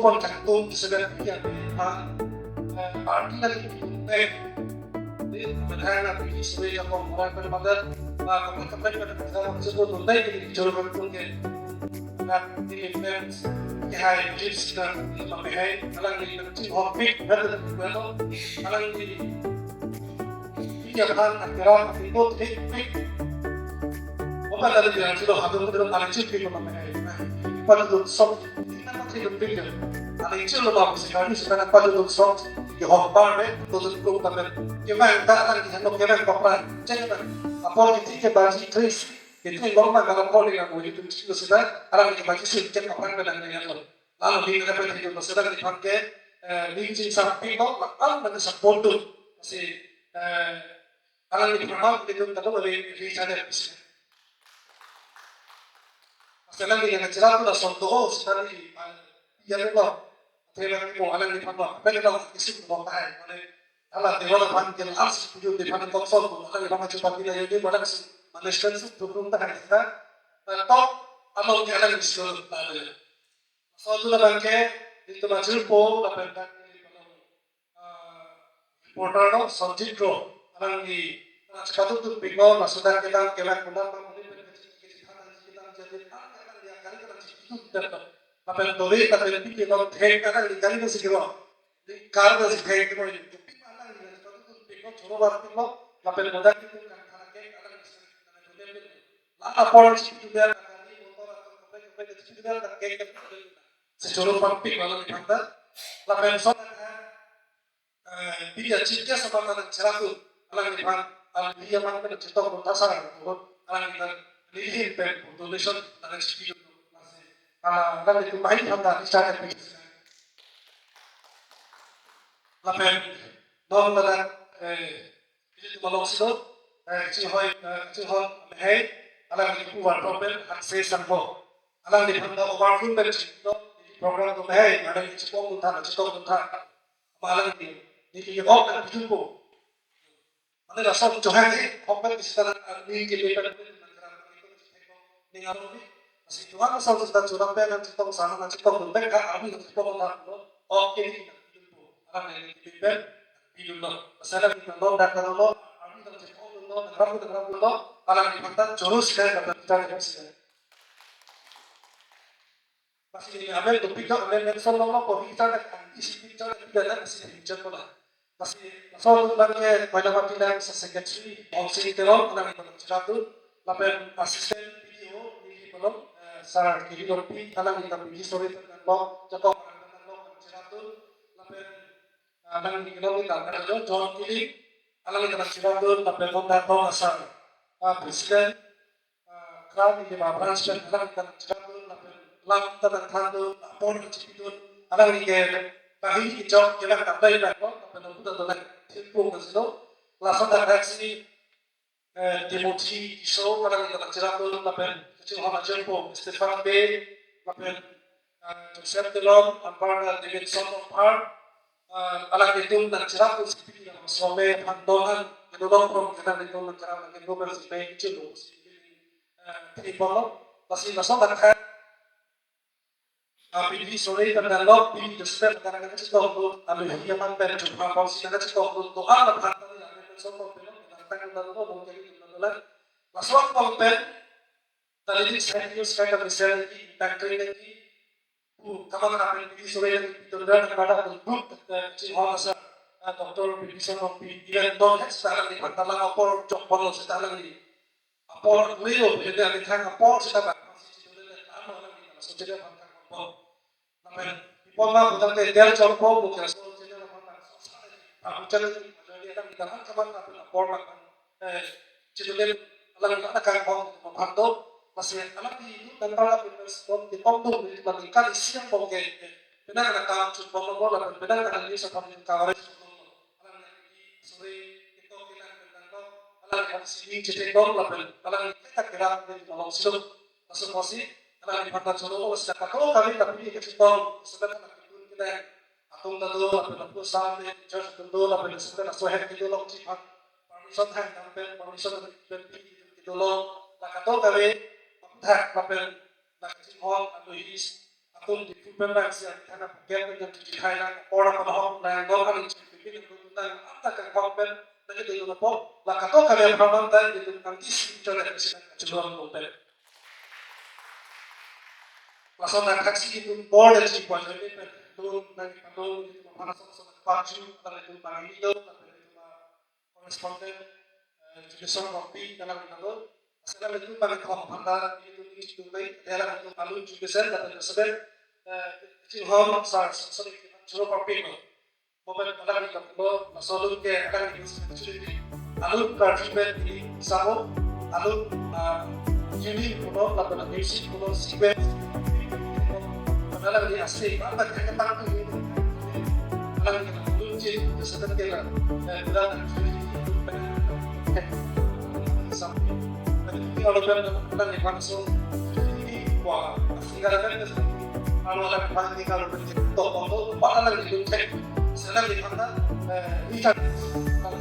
pon kangtung sedan ya ha party na di pen di pen ha na di sore ya pon mara pen pada na kapan kapan pada kita waktu itu tuntai di jor berpun ke na di pen ke hai chips na di pakai hai alang di pen ching hopik na di pen alang di Iya kan, akhirnya itu tik tik. Apa tadi bilang sudah habis itu ada chip di mana? Pada tuh sok, kita masih berpikir. Ada chip lo bagus sekali, sekarang pada tuh sok di hombar deh, tuh tuh tuh tapi kita yang tak ada di sana kita yang kopra, cek kan. Apa itu ke baju tris, itu yang ngomong kalau kau dengan wujud itu sudah, orang di baju sih cek apa yang ada dengan lo. Lalu di mana pun itu sudah dipakai, eh, di sini sampai lo, apa yang support tuh, si eh, alang di pramang di dun tado le ri chade pis. Asalang di yang cerah tu lason to, oh, sedang di, ah, iya lo. Terang di mo alang di pramang, apa lo isi mo tai, mana ala dewa la pan kel ars tu di pan kok sol, alang di pramang cepat di la yodi mana si, mana sen su tu pun tai sa. Tok, along di alang di sekolah tadi. So tu la bangke, di tu maju po, la pen tak di, ah, reporter lo, Sonjit Ro, alang di, ah, sepatu tu pingo, la sudah kita kelang kelang muna, ma muni pen kecil kecil hatan kita jadi, ah, kita dia kali kita jadi tu kita tu. La pen tori, la pen pi kita thek kita di kali kita segera. Di kar kita segera kita mau itu. Pi mana di sepatu tu pingo, choro bar pingo, la pen muda kita kan karena ke, alang di, la apor si tu dia, la kali motor atau kape kape si tu dia, la ke kita. Sechoro pampik lalu di phanta. Lapen so, eh, bidi achikya samata nang cheratu. Alang di phan, alang di yang mana chetok dun tasar, alang di nang lilin pen donation nang chiki dun. Alang di tumai phanta di chakar pen. Lapen, non ladak, eh, bidi tumalong silo, eh, chihoi, eh, chihoi, hei, alang di puar problem, hakse sangho. Alang di phanta overflow pen chiklo, program to hei, alang di chikong dun tha, chikong dun tha. Ma alang di, di di ok kan bijung ko. Mane lason chohang he, ok pen kisita ni ke pen ning aroni. Asi chohang lason sita churang pen chikong sana chikong dun pen ka aroni chikong dun tha. Ok ke ni bijung ko. Alang di pen bijung lo. Asala kita lo, dak lo, aroni chikong dun lo, ram dun lo, alang di phanta choro sila kata kita sila. Pasi amen dopik do amen mention lo lo ko hi char ang isi picture pidana pasi picture ko la. Pasi so bangke Koilamati lang sa secretary Bong Sing Teron alang ipalong chiratu. Lapen assistant P D O neli palong, eh, sir Kiri Dorpi alang ita P D sorry pen lo jakong alang lo chiratu. Lapen, eh, alang ni lo ita John Kiling alang ita chiratu lapen lo datong asar, ah, president ah, kran ni ma branch pen alang ta chakdun lapen lang ta nang thandun apor chipidun alang ni ke tahi ki chok ke lang ta dai lang ko lapen abu ta dai thipung ta sino. Lason ta taxi, eh, Timothy Tisso alang ta chakdun lapen kachinghon ajoine po Stephen Bey lapen, eh, Joseph Teron, anparta Davidson Ongphar, eh, alang itum nang cherap si pini nang some phan dong an, kedodong prong kedang itum nang cherap nang kedodong si peng chulu si pini, eh, pini polo, pasi lason ta kha, ah, pini sore kan dan lok, pini Joseph kan nang chetong tu, alu hi aman pen chupha pon si nang chetong tu, to an phan tadi nang pen so pon pen nang tang dan lo mungkin nang lan, lason pon pen, tadi di saya news kai kami saya lagi, tang kering lagi, uh, kapan kapan pini sore lagi, itu dan pada tu, eh, chinghon asar, eh, Doctor Bibison Rongpi, iran don het sekarang di Pantala apor chok pon lo sekarang di. Apor kuilo, jadi ada thang apor sita bang, masih cedule le, lama lagi, masuk cedule bang, apor. Namen, ipon ma, bukan ke, dia cor po, bukan so, cedule bang, so, sa, aku cedule, jadi ada kita kan, kapan, kapan, apor, bang, eh, cedule, alang, ada kan, bang, bang, do, masih, alang di, itu, dan kalau, respon, di, pom, tuh, di, bang, kan, isi yang, bang, ke, eh, Penang akam chunbom lo lapen penang anews aphan coverage lo. Alangli sore ketok kelang pen tanglo. Alangli aphan sini chetong lapen alangli thekthak kelang pen tanglo silo. Laso apotsi alangliphan ta cholo sita kato kami tapi kachetong sebenarnya ketun kelang atum ta do lapen lapu sound in charge atum do lapen sebenarnya laso ahem kedo long chiphan permission hang dam pen permission pen pi kedo long la kato kami apthak lapen la kachinghon alohi atum di pu pen bang si athana pu pen pen jam tuji khai lang apor apor hok lang dong aning chipin pen pen pen nang apthak kang hok pen nang kedo long po la kato kami aphan ta kedo kang di si chole si nang kachelong long pen. Lason nang thaksi itum bor dan si puan jami pen. Itum nang itum itum aphan lason lason paju, nang itum pangni do, nang itum correspondent, eh, Julius Rongpi, dalam itum do. Asal itum pangni thom aphan ta, itum itum mai, dalam itum alu Julius dan itum sebet, eh, Chinghon, sar, sar, sar, Julius Rongpi do. Momen alang ni kaplo, laso alun ke alang ni security. Alun karjumen ini samo, alun, ah, ini puno, lapen music puno, sequence. Alang ni asli, apa yang kita tahu ini? Alang ni kaplo, ciri, seperti lah. Eh, bulan security, sampai. Ini kalau kan, alang ni langsung, ini, wah, asli kan, kalau alang ni kalau berarti, toh, toh, toh, apa alang ni cek? Sekarang di mana, eh, ini kan, kalau,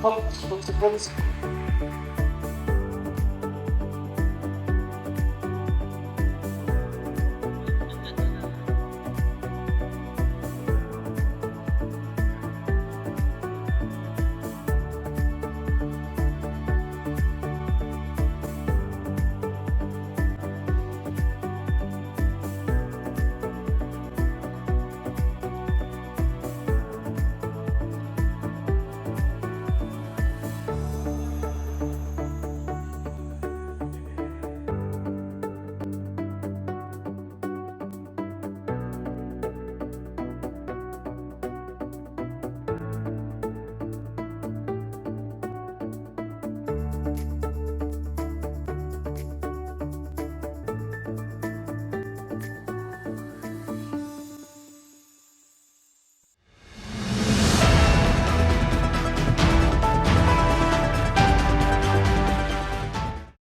kalau, kalau,